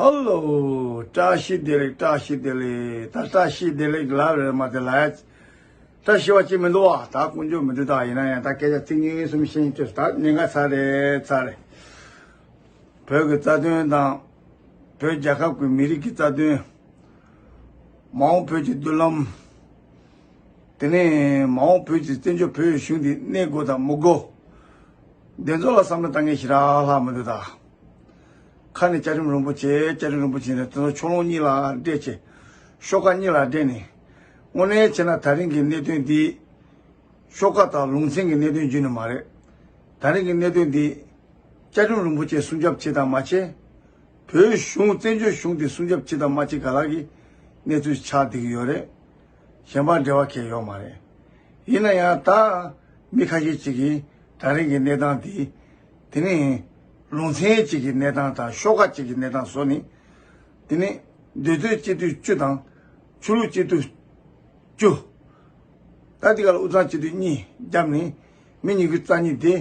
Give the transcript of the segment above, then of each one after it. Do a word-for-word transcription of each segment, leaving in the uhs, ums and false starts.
ཨ་ལོ། བཀྲ་ཤིས་བདེ་ལེགས། བཀྲ་ཤིས་བདེ་ལེགས། ད་བཀྲ་ཤིས་བདེ་ལེགས་ལབ་རེད་མ་དེ་ལ་ཡ། བཀྲ་ཤིས་པ་ཅིག་མི་འདུག་བ། ད་དཀོན་མཆོག་མི་འདུག་ད་ཡིན་ན་ཡང་ད་སྐད་ཆ་ཚིག་གཉིས་གསུམ་བཤད་ཡིན་ཅོས། ད་ཉེན་ཁ་ཚ་རེད་ཚ་རེད། བོད་ཀྱི་རྩ་དོན་དང་། བོད་རྒྱལ་ཁབ་ཀྱི་མི་རིགས་ཀྱི་རྩ་དོན། མ་འོངས་བོད་ཀྱི་མདུན་ལམ། དེ་ནས་མ་འོངས་བོད་ཀྱི་བཙན་བྱོལ་བོད་གཞུང་འདི་གནས་དགོས་དང་མི་དགོས། འདི་ཚོ་ལ་བསམ་བློ་བཏང་མཁན་ཞེ་དྲག་ལྷག་མི་འདུག་ད། ཁ་ནས་བཅའ་ཁྲིམས་རིན་པོ་ཆེ། བཅའ་ཁྲིམས་རིན་པོ་ཆེ་ནས་དེ་ཚོ་ཕྱོགས་ལྷུང་གཉིས་ལ་འདྲེས་བྱས། ཤོག་ཁག་གཉིས་ལ་འདྲེས་ནས། དངོས་གནས་བྱས་ན་ད་རིང་གི་གནད་དོན་འདི། ཤོག་ཁག་དང་ལུང་ཚན་གྱི་གནད་དོན་བརྗོད་ནི་མ་རེད། ད་རིང་གི་གནད་དོན་འདི། བཅའ་ཁྲིམས་རིན་པོ་ཆེ་སྲུང་སྐྱོབ་བྱེད་དང་མ་བྱེད། བོད་གཞུང་བཙན་བྱོལ་གཞུང་དེ་སྲུང་སྐྱོབ་བྱེད་དང་མ་བྱེད་ག་ལ་གི་གནས་ཚུལ་ཆགས་བསྡད་ཀྱི་ཡོད་རེད། གཞན་པ་འབྲེལ་བ་གང་ཡང་ཡོད་མ་རེད། ཡིན་ན་ཡང་ད་མི་ཁ་ཤས་ཅིག་གིས་ད་རིང་གི་གནས་སྟངས་དེ། དེ་ནས་ལུང་ཚན་ཅིག་གི་གནས་སྟངས་དང་ཤོག་ཁག་ཅིག་གི་གནས་སྟངས་བཟོ་ནས། དེ་ནས་མདོ་སྟོད་སྤྱི་འཐུས་བཅུ་དང་། ཆོས་ལུགས་སྤྱི་འཐུས་བཅུ། ད་འདི་ག་ལ་དབུས་གཙང་སྤྱི་འཐུས་གཉིས་བརྒྱབ་ནས་མི་ཉི་ཤུ་རྩ་གཉིས་དེ།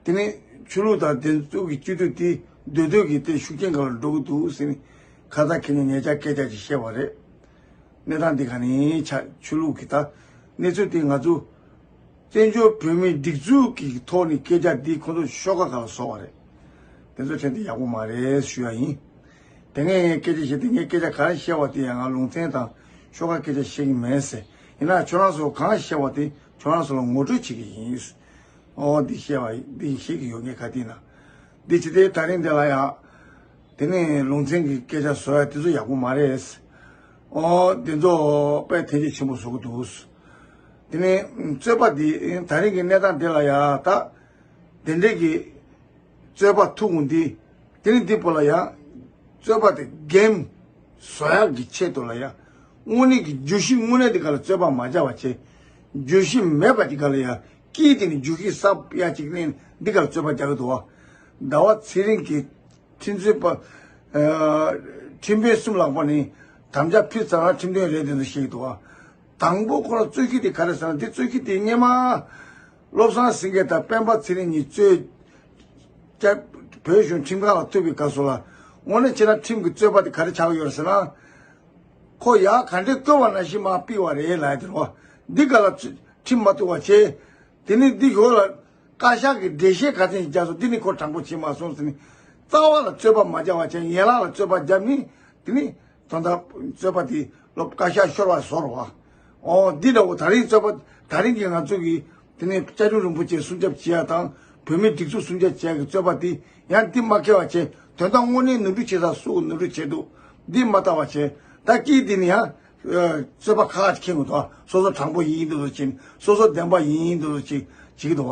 དེ་ནས་ཆོས་ལུགས་དང་དེ་ཚོ་གི་སྤྱི་འཐུས་དེ་མདོ་སྟོད་ཀྱི་དེ་ཤུགས་རྐྱེན་སྒང་ལ་འགྲོ་གི་འདུག་ཟེར་ནས་ཁ་ཚ་ཁེ་ཉིན་ཉེ་ཆར་སྐད་ཆ་ཅིག་བཤད་པ་རེད། གནས་སྟངས་འདི་ག་ནས་ཆགས། ཆོས་ལུགས་ཀྱི་ད་གནས་ཚུལ་དེ་ང་ཚོ་བཙན་བྱོལ་བོད་མིའི་སྒྲིག་འཛུགས་ཀྱི་ཐོག་ནས་སྐད་ཆ་འདི་ཁོང་ཚོ་ཤོག་ཁག་སྒང་ལ་བཟོ་བ་རེད། དེ་ཚོ་དྲན་དེ་ཡག་པོ་མ་རེད་ཞུ་ཡ་ཡིན། དེ་ངས་སྐད་ཆ་བཤད་དེ། ངས་སྐད་ཆ་ག་རེ་བཤད་པ་དེ་ཡང་ང་ལུང་ཚན་དང་ཤོག་ཁག་སྐད་ཆ་བཤད་ཀྱི་མེད་ཟེར། ཡིན་ན་ཁྱོད་རང་ཚོ་གང་བཤད་པ་དེ་ཁྱོད་རང་ཚོ་ལ་ངོ་སྤྲོད་བྱེད་ཀྱི་ཡིན། ཨོ་འདི་བཤད་པ་འདི་བཤད་ཀྱི་ཡོད། ངས་ག་དེ་ན་འདི་བྱེད་དེ་ད་རིང་འདི་ལ་ཡང་། དེ་ནས་ལུང་ཚན་གྱི་སྐད་ཆ་བཟོ་ཡ་དེ་ཚོ་ཡག་པོ་མ་རེད། ཨོ་དེ་ཚོ་དཔེ་ཐེན་ཅིག་ཆེན་པོ་བཟོ་གི་འདུག་དེ་ནས་རྩོད་པ་འདི་ད་རིང་གི་གནས་སྟངས་འདི་ལ་ཡང་ད། དེ་འདྲས་ཀྱི་རྩོད་པ་ཐུག་འོང་དུས། དེ་ནི་འདི་པོ་ལ་ཡང་རྩོད་པ་དེ་གེམ་བཟོ་ཡག་གི་ཆེད་དུ་ལ་ཡང་། དངོས་གནས་ཀྱི་བརྗོད་གཞི་དངོས་གནས་དེ་ག་ལ་རྩོད་པ་མ་བྱ་བ་བྱས། བརྗོད་གཞི་མེད་པ་དེ་ག་ལ་ཡང་སྐྱིད་དེ་ནི་བརྗོད་གཞི་གསར་ཡ་ཅིག་ནས་འདི་ག་ལ་རྩོད་པ་རྒྱག་གི་འདུག་བ། ཟླ་བ་ཚེ་རིང་གིས་ཁྲིམས་རྩོད་པ། ཨ། ཁྲིམས་དཔོན་གསུམ་ལྷག་པ་ནི་དམ་བཅའ་ཕུལ་ཚར་ན་ཁྲིམས་དོན་རེད་དེ་ཚོ་བཤད་ཀྱི་འདུག་བ། དང་པོ་ཁོ་རང་རྩོད་གཞི་དེ་ག་རེ་ཟེར་ན། འདི་རྩོད་གཞི་དེ་སྔོན་མ་བློ་བཟང་སེང་གེ་དང་སྤེན་པ་ཚེ་རིང་གཉིས་རྩོད། བོད་གཞུང་ཁྲིམས་ཁང་ལ་ཐུག་པའི་སྐབས་སུ་ལ། དངོས་གནས་བྱས་ན་ཁྲིམས་ཀྱི་རྩོད་པ་དེ་ག་རེ་ཆགས་ཡོད་རེད་ཟེར་ན། ཁོ་ཡར་ག་འདྲས་བསྐོས་པ་ནང་བཞིན་མར་ཕུད་པ་རེད་ལབ་ཡ་དེ་རེད་བ། འདི་ག་ལ་ཁྲིམས་མ་ཐུག་པ་བྱས། དེ་ནི་འདི་གོ་ལ་བཀའ་ཤག་གི་འགྲེལ་བཤད་ག་ཚོད་ཅིག་བརྒྱབ་སོང་། འདི་ནི་ཁོ་དྲང་པོ་བྱས་མ་སོང་ཟེར་ནས། རྩ་བ་ལ་རྩོད་པ་མ་བརྒྱབ་པ་བྱས། ཡན་ལག་ལ་རྩོད་པ་བརྒྱབ་ནས། དེ་ནི་ད་ལྟ་རྩོད་པ་དེ་ལོ་བཀའ་ཤག་ཤོར་བ་བཟོ་རེད་བ། ཨོ་འདི་འདྲ་བོ་ད་རིང་རྩོད་པ། ད་རིང་གི་ང་ཚོ་གི་དེ་ནས་བཅའ་ཁྲིམས་རིན་པོ་ཆེ་སྲུང་སྐྱོབ་བྱེད་ཡ་དང་། བོད་མིའི་སྒྲིག་འཛུགས་སྲུང་སྐྱོབ་བྱེད་ཡ་གི་རྩོད་པ་དེ་ཡང་འདི་མ་འཁེལ་བ་བྱས། དོན་དག་དངོས་གནས་ནོར་འཁྲུལ་བྱེད་ས་སུ་ནོར་འཁྲུལ་བྱས་འདུག་འདི་མ་བལྟ་བ་བྱས། ད་སྐྱིད་འདི་ནི་ཡང་། ཨ། རྩོད་པ་ཁག་ཅིག་འཁེལ་གི་འདུག་སོ་སོ་དྲང་པོ་ཡིན་འདུག་ཟེར་གྱིན། སོ་སོ་བདེན་པ་ཡིན་འདུག་ཟེར་གྱིན་བྱེད་ཀྱི་འདུག་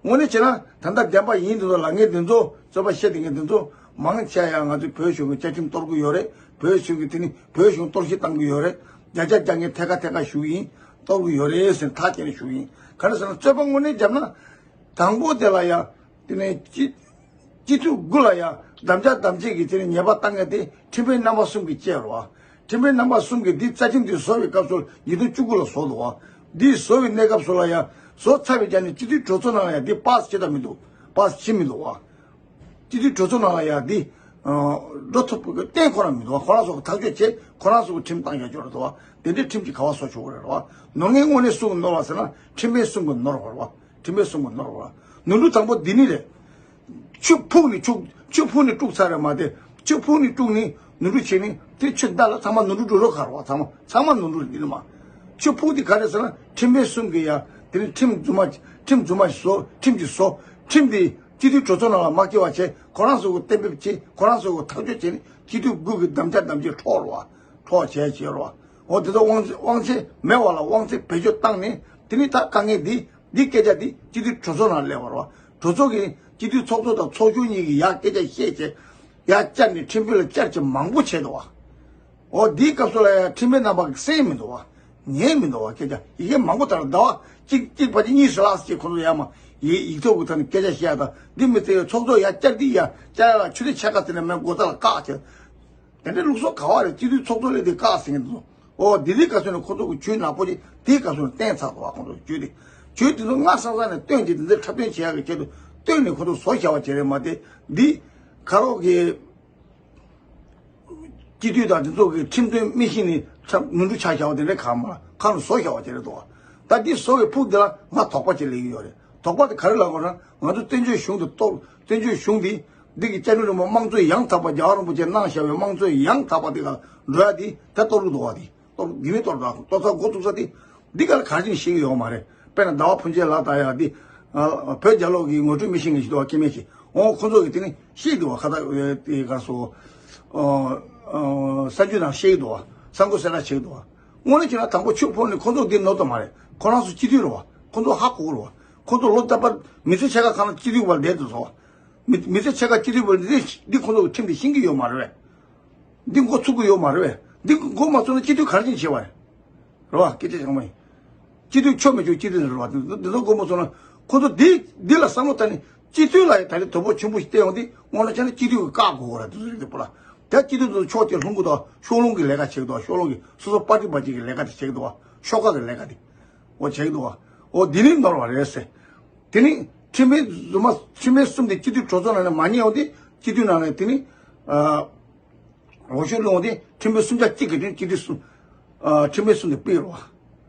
དངོས་གནས་བྱས་ན་ད་ལྟ་བདེན་པ་ཡིན་འདུག་ལབ་མཁན་འདི་ཚོ། རྩོད་པ་བཤད་བསྡད་མཁན་འདི་ཚོ་མང་ཆེ་ཡང་ང་ཚོས་བོད་གཞུང་གི་བཅའ་ཁྲིམས་གཏོར་གྱི་ཡོད་རེད། བོད་གཞུང་གི་དེ་ནི་བོད་གཞུང་གཏོར་བཤིག་བཏང་གི་ཡོད་རེད། བརྒྱ་ཆ་བརྒྱ་ངས་ཐད་ཀ་ཐད་ཀ་ཞུ་གི་ཡིན། གཏོར་གྱི་ཡོད་རེད་ཟེར་ཐག་བཅད་ནས་ཞུ་གི་ཡིན། ག་རེ་ཟེར་ན་རྩོད་པ་དངོས་གནས་བརྒྱབ་ན། དང་པོ་དེ་ལ་ཡང་དེ་ནས་སྤྱི་སྤྱི་འཐུས་དགུ་ལ་ཡང་དམ་བཅའ་དམ་བཅའ་གི་དེ་ནས་ཉེས་པ་བཏང་མཁན་དེ་ཁྲིམས་དཔོན་རྣམ་པ་གསུམ་གྱིས་བཅད་རེད་བ། ཁྲིམས་དཔོན་རྣམ་པ་གསུམ་གྱིས་འདི་རྩ་ཁྲིམས་འདི་བཟོ་བའི་སྐབས་སུ་ཉིས་སྟོང་བཅུ་དགུ་ལ་བཟོ་འདུག་བ། འདི་བཟོ་བའི་གནས་སྐབས་སུ་ལ་ཡང་བཟོ་ཚར་བའི་རྗེས་ནས་སྤྱི་འཐུས་གྲོས་ཚོགས་ནང་ལ་ཡང་འདི་པཱ་སི་བྱེད་དང་མི་འདུག་པཱ་སི་བྱེད་མི་འདུག་བ། སྤྱི་འཐུས་གྲོས་ཚོགས་ནང་ལ་ཡང་འདི་ཨ་འགྲོ་ཐུབ་ཀྱི་གཏན་ཁོ་རང་མི་འདུག་བ། ཁོ་རང་ཚོ་གི་ཐག་གཅོད་བྱེད། ཁོ་རང་ཚོ་གི་ཁྲིམས་བཏང་ཡག་ཅོག་རེད་འདུག་བ། དེ་འདྲའི་ཁྲིམས་ཀྱི་ག་བ་བཟོ་ཆོག་གི་རེད་བ། ནོར་མཁན་དངོས་གནས་སུ་གི་ནོར་བ་ཟེར་ན་ཁྲིམས་དཔོན་གསུམ་གྱི་ནོར་བ་རེད་བ། ཁྲིམས་དཔོན་གསུམ་གྱི་ནོར་བ། ནོར་འཁྲུལ་དང་པོ་འདི་ནི་རེད། ཆུ་ཕུག་ནས་ཆུ་ཆུ་ཕུག་ནས་དཀྲུགས་ཚར་རེད་མ་དེ། ཆུ་ཕུག་ནས་དཀྲུགས་ནས་ནོར་འཁྲུལ་བྱས་ནས་དེ་ཆུ་ཟླ་ལ་ཚང་མ་ནོར་འཁྲུལ་འགྲོ་རོགས་ག་རེད་བ། ཚང་མ་ཚང་མ་ནོར་འཁྲུལ་འདི་ནི་མ། ཆུ་ཕུག་དེ་ག་རེད་ཟེར་ན་ཁྲིམས་དཔོན་གསུམ་གྱི་ཡ་དེ་ནི་ཁྲིམས་རྫུན་མ་ཁྲིམས་རྫུན་མ་བཟོ། ཁྲིམས་ཀྱི་བཟོ། ཁྲིམས་དེ་སྤྱི་འཐུས་གྲོས་ཚོགས་ནང་ལ་མ་སྐྱེལ་བ་བྱས། ཁོ་རང་ཚོ་གི་གཏན་འབེབས་བྱས། ཁོ་རང་ཚོ་གི་ཐག་གཅོད་བྱས་ནས་སྤྱི་འཐུས་དགུ་གི་དམ་བཅའ་དམ་བཅའ་འཕྲོག་རེད་བ། འཕྲོག་བྱས་བྱས་རེད་བ། འོ་དེ་ཚོ་དབང་དབང་ཆ་མེད་པ་ལ་དབང་ཆ་བེད་སྤྱོད་བཏང་ནས། དེ་ནི་ད་དཀའ་ངལ་འདི། འདི་སྐད་ཆ་འདི་སྤྱི་འཐུས་གྲོས་ཚོགས་ནང་སླེབས་པ་རེད་བ། གྲོས་ཚོགས་ཀྱི་སྤྱི་འཐུས་ཚོགས་གཙོ་དང་ཚོགས་ཆུང་གཉིས་ཀྱིས་ཡར་སྐད་ཆ་བཤད་བྱས། ཡར་བཅར་ནས་ཁྲིམས་དཔོན་ལ་བཅར་བྱས་མང་པོ་བྱས་འདུག་བ། འོ་འདིའི་སྐབས་སུ་ལ་ཡང་ཁྲིམས་དཔོན་རྣམ་པ་གིས་གསན་མི་འདུག་བ། ཉན་མི་འདུག་བ། སྐད་ཆ་ཡི་གེ་མང་པོ་དང་ཟླ་བ་གཅིག་གཅིག་བར་གྱི་གཉིས་སུ་ལྷག་ཅིག་ཁོང་ཚོ་ཡར་མར་ཡིག་ཡིག་ཐོག་གི་ཐོག་ནས་སྐད་ཆ་བཤད་ཡ་དང་། འདི་མི་ཚེ་ཡི་ཚོགས་གཙོ་ཡར་བཅར། འདི་ཡར་བཅར་ཡ་ལ་ཆུ་ཚོད་ཕྱེད་ཀ་ཙམ་ནས་མར་སྒོ་རྩ་ལ་བཀག་བྱས། དེ་འདྲའི་ལུགས་སྲོལ་ག་བ་རེད། སྤྱི་འཐུས་ཚོགས་གཙོ་སླེབས་དུས་བཀག་ཟེར་མཁན་དེ་ཚོ། ཨོ་དེ་དུས་ག་ཚོད་ནས་ཁོ་ཚོ་གི་ཇུས་ནག་པོ་ཅིག་དེ་ག་ཚོད་ནས་བསྟན་ཚར་འདུག་བ། ཁོ་ཚོ་གི་ཇུས་དེ། ཇུས་དེ་ཚོ་སྔ་ས་ས་ནས་བཏོན་ཏེ་དེ་ཚོ་འཁྲབ་སྟོན་བྱེད་ཡག་གི་ཆེད་དུ་བཏོན་ནས་ཁོ་ཚོ་བཟོ་བཞག་པ་ཅིག་རེད་མ་གཏོགས། འདི་ག་རོགས་ཀྱི་ སྤྱི་འཐུས་དང་དེ་ཚོ་གི་ཁྲིམས་དོན་མི་ཤེས་ནི་ཁྲབ་ནོར་འཁྲུལ་ཆགས་བཞག་པ་དེ་འདྲའི་གང་མ་ཁ་ལ་བཟོ་བཞག་པ་དེ་རེད་དོ། ད་འདི་བཟོ་བའི་ཕུགས་འདི་ལ་ང་དོགས་པ་ཅིག་སླེབས་ཀྱི་ཡོད་རེད། དོགས་པ་དེ་ག་རེ་ལབ་དགོས་ན། ང་ཚོ་བཙན་བྱོལ་གཞུང་དུ་གཏོགས། བཙན་བྱོལ་གཞུང་འདི་འདི་གི་བཅའ་ཁྲིམས་རིང་མོ་དམངས་གཙོའི་ཡང་དག་པ། རྒྱལ་བ་རིན་པོ་ཆེ་གནང་བཞག་པའི་དམངས་གཙོའི་ཡང་དག་པ་དེ་ག་ལ་འགྲོ་ཡ་དེ་ད་གཏོར་རྒྱུ་འདུག་བ། དེ་གཏོར་འདི་མི་གཏོར་དང་གཏོར་ས་འགོ་བཙུགས་ས་དེ་འདི་ག་ལ་ག་རེ་བྱས་ནས་ཤེས་ཀྱི་ཡོད་མ་རེད། དཔེར་ན་ཟླ་བ་ཕུན་ཚོགས་ལགས་ད་ཡ་འདི་བོད་རྒྱལ་ལོ་གི་ངོ་སྤྲོད་མི་ཤེས་མཁན་ཞིག་འདུག་བ། སྐྱེ་དམན་ཞིག་འོ་ཁོ་ཚོ་གི་དེ་ནི་ཤེས་འདུག་བ། ཁ་ད་དེ་ག་སོ་གསར་འགྱུར་ནང་བཤད་ཀྱི་འདུག་བ། གསར་འགོད་གསལ་བསྒྲགས་བྱེད་ཀྱི་འདུག་བ། དངོས་གནས་བྱས་ན་དང་པོ་ཆུ་ཕོར་ནས་ཁོ་ཚོ་འདི་ནོར་དུ་མ་རེད། ཁོ་རང་ཚོ་སྤྱི་འཐུས་རེད་བ། ཁོ་ཚོ་ཧ་གོ་གི་རེད་བ། ཁོ་ཚོ་ལོ་རྟག་པར་མི་ཚེ་ཕྱེད་ཀ་གང་ལ་སྤྱི་འཐུས་བར་བསྡད་དུ་སོང་བ། མི་མི་ཚེ་ཕྱེད་ཀ་སྤྱི་འཐུས་བར་འདི་འདི་ཁོ་ཚོ་གི་ཁྲིམས་འདི་ཤེས་ཀྱི་ཡོད་མ་རེད་བས། འདི་འགོ་ཚུགས་ཀྱི་ཡོད་མ་རེད་བས། འདི་འགོ་མ་ཚུགས་ན་སྤྱི་འཐུས་ག་རེ་བྱས་ནས་བྱེད་པ་རེད། རེད་བ། སྐད་ཆ་ཚང་མ་ཡིན། སྤྱི་འཐུས་ཆོ་མི་ཆོ་སྤྱི་འཐུས་རེད་བ། འདི་འདི་ཚོ་དགོངས་པ་ཚོ་ན་ཁོ་ཚོ་འདི་འདི་ལ་བསམ་བློ་བཏང་ནས་སྤྱི་འཐུས་ལ་ཡང་ད་རེས་དོ་ཕོག་ཆེན་པོ་ཞིག་བལྟས་ཡོང་དུས་དངོས་གནས་བྱས་ན་སྤྱི་འཐུས་ཀྱི་བཀག་དགོས་རེད། དེ་ཚོ་རེད་དེ་པོ་ལ་ད་སྤྱི་འཐུས་ཚོ་ཕྱོགས་གཅིག་ལྷུང་གི་འདུག་ཤོག་ལྷུང་གི་ལས་ཀ་བྱེད་ཀྱི་འདུག་ཤོག་ལྷུང་གི་སོ་སོ་པར་ཏི་པར་ཏི་གི་ལས་ཀ་དེ་བྱེད་ཀྱི་འདུག་ཤོག་ཁག་གི་ལས་ཀ་དེ་འོ་བྱེད་ཀྱི་འདུག་འོ་འདི་ནི་ནོར་བ་རེད་ཟེར། དེ་ནི་ཁྲིམས་དཔོན་རྫུན་མ་ཁྲིམས་དཔོན་གསུམ་དེ་སྤྱི་འཐུས་གྲོས་ཚོགས་ནང་ནས་མ་རྙེད་ཡོང་དུས་སྤྱི་འཐུས་ནང་ནས་དེ་ནི། འོས་ཤོག་བླུགས་དེ་ཁྲིམས་དཔོན་སུམ་ཆ་གཅིག་གི་དོན་སྤྱི་འཐུས་སུ། ཨ་ཁྲིམས་དཔོན་སུ་དེ་ཕུད་རོགས།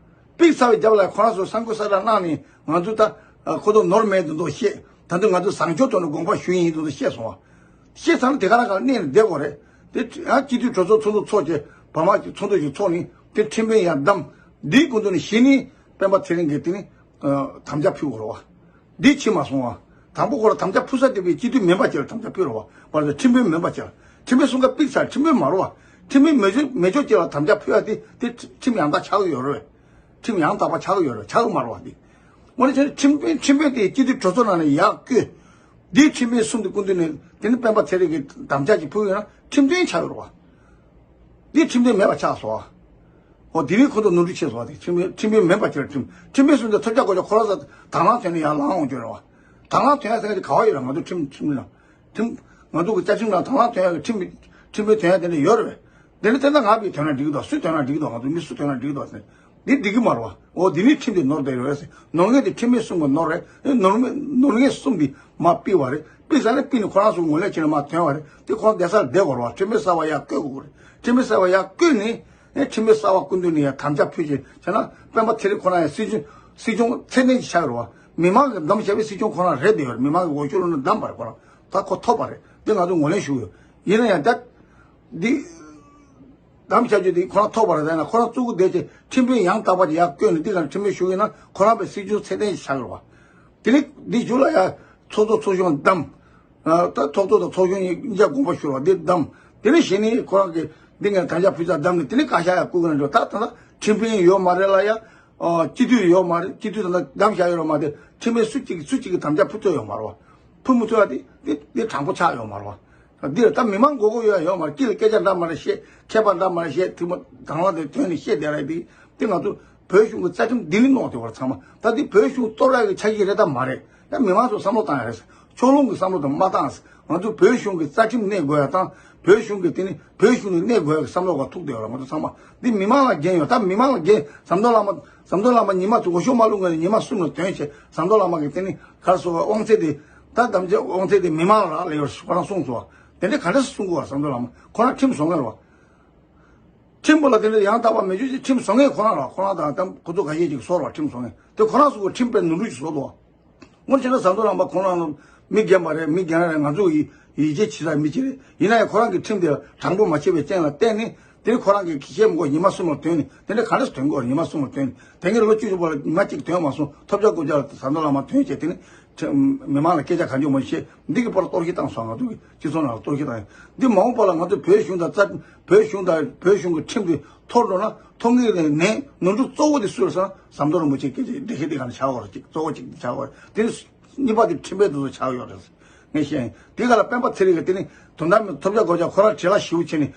ཕུད་ཚར་བའི་རྒྱབ་ལ་ཁོ་རང་ཚོ་གསར་འགོད་གསལ་བསྒྲགས་གནང་ནས་ང་ཚོ་ད་ཁོ་ཚོ་ནོར་མེད་དུ་འདུག་བཤད། ད་དུང་ང་ཚོ་བཟང་སྤྱོད་ཐོག་ནས་དགོངས་པ་ཞུ་ཡིན་དུ་འདུག་བཤད་སོང་བ། བཤད་ཚར་ན་དེ་ག་རང་ག་ལ་གནས་ནས་བསྡད་དགོས་རེད། དེ་ཡང་སྤྱི་འཐུས་གྲོས་ཚོགས་ཚོགས་འདུ་ཚོགས་བྱས་བར་མ་ཚོགས་འདུ་ཞིག་ཚོགས་ནས་དེ་ཁྲིམས་དཔོན་ཡང་བདམས། འདིའི་སྐུ་མདུན་ནས་གཞི་ནས་སྤེན་པ་ཚེ་རིང་གིས་དེ་ནི་དམ་བཅའ་ཕུལ་དགོས་རེད་བ། འདི་ཕྱིན་མ་སོང་བ། དང་པོ་ཁོ་ལ་དམ་བཅའ་ཕུལ་ས་དེ་བས་སྤྱི་འཐུས་མིན་པ་ཅིག་ལ་དམ་བཅའ་ཕུལ་རོགས་བ། བར་དུ་ཁྲིམས་དཔོན་མིན་པ་ཅིག་ལ། ཁྲིམས་དཔོན་གསུམ་ཀ་ཕུད་ཚར། ཁྲིམས་དཔོན་མ་རོགས་བ། ཁྲིམས་དཔོན་མི་ཆོག་མི་ཆོག་ཅིག་ལ་དམ་བཅའ་ཕུལ་ཡ་དེ་དེ་ཁྲིམས་ཡང་དག་ཆགས་ཀྱི་ཡོད་རེད་བས། ཁྲིམས་ཡང་དག་པ་ཆགས་ཀྱི་ཡོད་རེད། ཆགས་ཀྱི་མ་རེད་བ་དེ། དངོས་གནས་བྱས་ན་ཁྲིམས་དཔོན་ཁྲིམས་དཔོན་དེ་སྤྱི་འཐུས་གྲོས་ཚོགས་ནང་ནས་ཡར་བསྐོས། འདིའི་ཁྲིམས་དཔོན་གསུམ་དེ་སྐུ་མདུན་ནས་དེ་ནི་སྤེན་པ་ཚེ་རིང་གིས་དམ་བཅའ་ཅིག་ཕུལ་ཡོད་ན་ཁྲིམས་དཔོན་ཆགས་ཡོད་རེད་བ། འདི་ཁྲིམས་དོན་མེད་པ་ཆགས་སོང་བ། འོ་དེ་རིང་ཁོ་ཚོ་ནོར་འཁྲུལ་ཆེ་སོང་བ། དེ་ཁྲིམས་ཁྲིམས་དཔོན་མེད་པ་ཁྱེད་ཁྲིམས་ཁྲིམས་དཔོན་སུ་འདི་ཐོབ་རྒྱག་དགོས་ཀྱང་ཁོ་རང་ཚོ་དང་བླངས་བྱས་ནས་ཡར་ལངས་འོང་རྒྱུ་རེད་བ། དང་བླངས་ཐོན་ཡ་ཟེར་མཁན་དེ་ག་བ་ཡོད་རེད། ང་ཚོ་ཁྲིམས་ཁྲིམས་ནང་ཁྲིམས་ང་ཚོ་གི་བཅའ་ཁྲིམས་ནང་དང་བླངས་ཐོན་ཡ་གི་ཁྲིམས་ཁྲིམས་དཔོན་ཐོན་ཡ་དེ་འདྲ་ཡོད་རེད་བས། དེ་ནི་དེ་ལྟར་ང་བས་ཐོན་ན་འགྲིག་གི་འདུག་སུས་ཐོན་ན་འགྲིག་གི་འདུག་ང་ཚོ་མི་སུ་ཐོན་ན་འགྲིག་གི་འདུག་ཟེར་ནས་འདི་འགྲིག་གི་མ་རེད་བ། འོ་དེ་ནི་ཁྲིམས་དེ་ནོར་བསྡད་ཡོད་རེད་ཟེར། ནོར་མཁན་དེ་ཁྲིམས་དཔོན་གསུམ་གི་ནོར་རེད། ནོར་མེད་ནོར་མཁན་གསུམ་གྱིས་མར་ཕུད་པ་རེད། ཕུད་ས་ནས་ཕུད་ནས་ཁོ་རང་ཚོ་ངོས་ལེན་བྱས་ནས་མར་ཐོན་པ་རེད། དེ་ཁོ་རང་བསྡད་སར་བསྡད་དགོས་རེད་བ། ཁྲིམས་དཔོན་གསར་པ་ཡར་བསྐོ་དགོས་རེད། ཁྲིམས་དཔོན་གསར་པ་ཡར་བསྐོས་ནས་ཨེ་ཁྲིམས་དཔོན་གསར་པ་སྐུ་མདུན་ནས་ཡར་དམ་བཅའ་ཕུལ་བྱས་བྱས་ན་སྤེན་པ་ཚེ་རིང་ཁོ་རང་ཡང་སྲིད་སྐྱོང་སྲིད་སྐྱོང་ཚད་ལྡན་ཅིག་ཆགས་ཡོད་རེད་བ། མི་མང་གིས་བདམས་བཞག་པའི་སྲིད་སྐྱོང་ཁོ་རང་རེད་བསྡད་ཡོད་རེད། མི་མང་གིས་འོས་ཤོག་བླུགས་ནས་བདམས་པ་རེད། ཁོ་རང་ད་ཁོ་ཐོབ་པ་རེད། དེ་ང་ཚོ་ངོས་ལེན་ཞུ་གི་ཡོད། ཡིན་ན་ཡང་ད་འདི། གདམ་བྱ་རྒྱུ་དེ་ཁོ་རང་ཐོབ་པ་རེད། ད་ཡིན་ན་ཁོ་རང་གཙོ་བོ་བསྡད་ཀྱི་ཁྲིམས་དཔོན་ཡང་དག་པ་དེ་ཡར་བསྐོས་ནས་འདི་ག་ཁྲིམས་དཔོན་ཞུ་གི་ན་ཁོ་རང་པའི་སྲིད་སྐྱོང་ཚད་ལྡན་ཞིག་ཆགས་ཡོད་རེད་བ། དེ་ནི་འདི་མཇུག་ལ་ཡ་ཚོགས་གཙོ་ཚོགས་གཞོན་བདམས། ད་ཚོགས་གཙོ་དང་ཚོགས་གཞོན་གཉིས་ཀ་དགོངས་པ་ཞུ་རོགས་འདི་བདམས། དེ་ནི་གཞི་ནས་ཁོ་རང་གི་འདི་ངས་དམ་བཅའ་ཕུལ་ཚར་བདམས་ནས་དེ་ནི་བཀའ་ཤག་ཡ་བསྐུར་གི་ན་འགྲོ། ད་ད་ལྟ་ཁྲིམས་དཔོན་ཡོད་མ་རེད་ལ་ཡ། སྤྱི་འཐུས་ཡོད་མ་རེད། སྤྱི་འཐུས་ད་ལྟ་བདམས་བཞག་ཡོད་རེད་མ་དེ་ཁྲིམས་དཔོན་སུ་གཅིག་སུ་གཅིག་གི་དམ་བཅའ་ཕུལ་ཐུབ་ཡོད་མ་རེད་བ། ཕུལ་མི་ཐུབ་ཡ་དེ་དེ་དེ་དྲང་པོ་ཆགས་ཡོད་མ་རེད་བ། འདིར་ད་མི་མང་མགོ་སྐོར་ཡོད་ཡ་ཡོད་མ་རེད། དཀྱིལ་ལ་སྐད་ཆ་འདྲ་མ་འདྲ་བཤད། མཁས་པ་འདྲ་མ་འདྲ་བཤད། ཐུབ་མ་དང་བླངས་དེ་དོན་ནས་བཤད་བསྡད་ར་དེ་དེ་ང་ཚོ་བོད་གཞུང་གི་རྩ་ཁྲིམས་འདི་ནི་ནོར་བསྡད་པ་རེད། ཚང་མ་ད་འདི་བོད་གཞུང་གཏོར་ཡ་གི་ཆ་ཤས་རེད་ད་མ་རེད། ཡང་མི་མང་ཚོ་བསམ་བློ་བཏང་ཡ་རེད། ཕྱོགས་ལྷུང་གི་བསམ་བློ་དང་མ་བཏང་། ང་ཚོ་བོད་གཞུང་གི་རྩ་ཁྲིམས་གནས་དགོས་ཡ་དང་བོད་གཞུང་གི་དེ་ནི་བོད་གཞུང་ནས་གནས་དགོས་ཡ་གི་བསམ་བློ་ག་ཐུག་བསྡད་ཡོད་རེད། ང་ཚོ་ཚང་མ་འདི་མི་མང་ལ་འགན་ཡོད། ད་མི་མང་ལ་འགན་ཟམ་གདོང་བླ་མ་ཟམ་གདོང་བླ་མ་ཉི་མ་ཚོ་འོས་ཤོག་མ་བླུགས་སྔོན་ནས་ཉི་མ་གསུམ་ལ་དོན་བྱས། ཟམ་གདོང་བླ་མ་གི་དེ་ནི་ག་རེ་ཟེར་དབང་ཚད་དེ་ད་དམ་བཅའ་དབང་ཚད་དེ་མི་མང་ལ་རག་ལས་ཡོད་ཁོ་རང་གསུངས་སོང་བ། དེ་འདྲ་ག་འདྲ་གསུང་དགོས་བ། ཟམ་གདོང་བླ་མ་ཁོ་རང་ཁྲིམས་བཟོ་མཁན་རེད་བ། ཁྲིམས་པ་ལ་དེ་འདྲ་ཡང་དག་པ་མེད་རྒྱུ་ཅིག་ཁྲིམས་བཟོ་མཁན་ཁོ་རང་རེད་བ། ཁོ་རང་དང་ད་ཁོ་ཚོ་ཁ་ཤས་ཅིག་སོར་བ། ཁྲིམས་བཟོ་མཁན་དེ་ཁོ་རང་ཚོ་གི་ཁྲིམས་དཔེ་ནོར་འཁྲུལ་ཅིག་བཟོ་འདུག་བ། དངོས་བྱས་ན་ཟམ་གདོང་རྣམ་པ་ཁོང་རང་མི་རྒན་པ་རེད། མི་རྒན་རེད། ང་ཚོ་ཡི་ཡིད་ཆེས་བྱེད་ས་མི་གཅིག་རེད། ཡིན་ན་ཡང་ཁོ་རང་གི་ཁྲིམས་དེ་དྲང་པོ་མ་ཕྱེ་བའི་རྐྱེན་ལ་བརྟེན་ནས་དེ་ནི་ཁོ་རང་གི་ཁྱི་ཤེས་མི་དགོས་ཉི་མ་གསུམ་ལ་ཐོན་ནས་དེ་འདྲ་ག་འདྲ་ཐོན་དགོས་རེད། ཉི་མ་གསུམ་ལ་ཐོན་ནས་དེ་ངས་ལོ་བཅུ་བཞི་པ་ལ་ཉི་མ་གཅིག་ཐོན་མ་སོང་། ཐོབ་རྒྱག་རྐུབ་བཀྱག་ལ་ཟམ་གདོང་བླ་མ་ཐོན་བྱས་དེ་ནི་ཁྲིམས་མི་མང་ལ་སྐད་ཆ་ག་འཇོག་མ་བྱེད། འདི་གི་པར་གཏོར་བཤིག་བཏང་སོང་། ང་ཚོ་གི་སྤྱི་ཚོགས་ནང་ལ་གཏོར་བཤིག་བཏང་ཡོད། འདི་མ་འོངས་པ་ལ་ང་ཚོ་བོད་གཞུང་དང་རྩ་བོད་གཞུང་དང་བོད་གཞུང་གི་ཁྲིམས་དེ་འཐོར་འགྲོ་ན་ཐོག་ངེས་ནས་ནོར་འཁྲུལ་གཙོ་བོ་དེ་སུ་རེད་ཟེར་ན་ཟམ་གདོང་རིན་པོ་ཆེ་སྐད་ཆ་འདི་ག་འདི་ག་ནས་ཆགས་ཡོད་རེད། གཅིག་གཙོ་བོ་གཅིག་ཆགས་ཡོད་རེད། དེ་ནི་གཉིས་པ་དེ་ཁྲིམས་དཔོན་དེ་ཚོ་ཆགས་ཡོད་རེད། ངས་བཤད་ཡིན། དེ་ག་ལ་སྤེན་པ་ཚེ་རིང་གིས་དེ་ནི་དོན་དག་མི་ཐོབ་རྒྱག་རྐུབ་བཀྱག་ཁོ་རང་བྲེལ་བ་ཞེ་པོ་བྱས་ནས་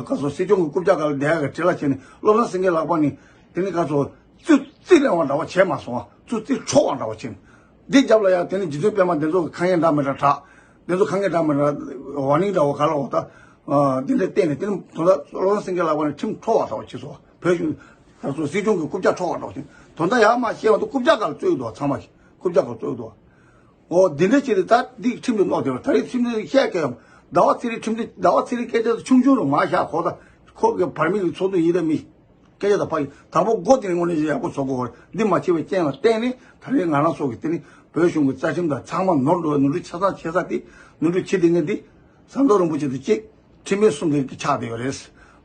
ག་སོ་སྲིད་སྐྱོང་གི་རྐུབ་བཀྱག་སྒང་ལ་བསྡད་ཡ་གི་བྲེལ་བ་བྱས་ནས་བློ་བཟང་སེང་གེ་ལག་པ་ནས་དེ་ནི་ག་སོ་ཙི་ཙི་ལེན་པ་འདྲ་བ་བྱས་མ་སོང་བ། ཙི་ཙི་འཕྲོག་པ་འདྲ་བ་བྱས་ནས་འདི་རྒྱབ་ལ་ཡ་དེ་ནི་རྗེ་བཙུན་སྤེན་པ་འདི་ཚོ་གི་ཁ་ངན་འདྲ་མི་འདྲ་གྲགས། དེ་ཚོ་ཁ་ངན་འདྲ་མི་འདྲ་ཝར་ནིང་འདྲ་བོ་ག་ལ་འོ་ད། དེ་འདྲ་བལྟས་ནས་དེ་ནི་དོན་དག་བློ་བཟང་སེང་གེ་ལག་པ་ནས་ཁྲིམས་འཕྲོག་པ་འདྲ་བོ་བྱས་སོང་། བོད་གཞུང་ད་ཚོ་སྲིད་སྐྱོང་གི་རྐུབ་བཀྱག་འཕྲོག་པ་འདྲ་བོ་བྱས། དོན་དག་ཡར་མར་བཤད་པ་དུ་རྐུབ་བཀྱག་སྒང་ལ་རྩོད་ཀྱི་འདུག་ཚང་མ་རྐུབ་བཀྱག་སྒང་ལ་རྩོད་ཀྱི་འདུག་འོ་འདི་འདྲ་བྱས་ཏེ་ད་འདི་ཁྲིམས་དེ་ནོར་བསྡད་པ། ད་རེས་ཁྲིམས་དེ་བཤད་ཀྱི་ཡོད། ཟླ་བ་ཚེ་རིང་ཁྲིམས་དེ་ཟླ་བ་ཚེ་རིང་སྐད་ཆ་ཆུང་ཆུང་རུ་མ་བཞག་ཁོ་ད་ཁོ་གི་བར་མི་གི་ཚོགས་འདུ་ཡིན་ད་མི། སྐད་ཆ་དང་ཕ་གི་དང་པོ་མགོ་དེ་ནས་དངོས་གནས་ཡག་པོ་བཟོ་དགོས་རེད། འདི་མ་བྱས་པའི་རྐྱེན་ལ་བརྟེན་ནས་ད་རེས་ང་རང་ཚོ་གི་དེ་ནི་བོད་གཞུང་གི་རྩ་ཁྲིམས་དང་ཚང་མ་ནོར་འགྲོ་བའི་ནོར་འཁྲུལ་ཆ་ཚང་བྱས་ས་དེ་ནོར་འཁྲུལ་བྱེད་དེ་ངས་འདི་ཟམ་གདོང་རིན་པོ་ཆེ་དང་གཅིག་ཁྲིམས་དཔོན་གསུམ་དེ་གི་ཆགས་བསྡད་ཡོད་རེད།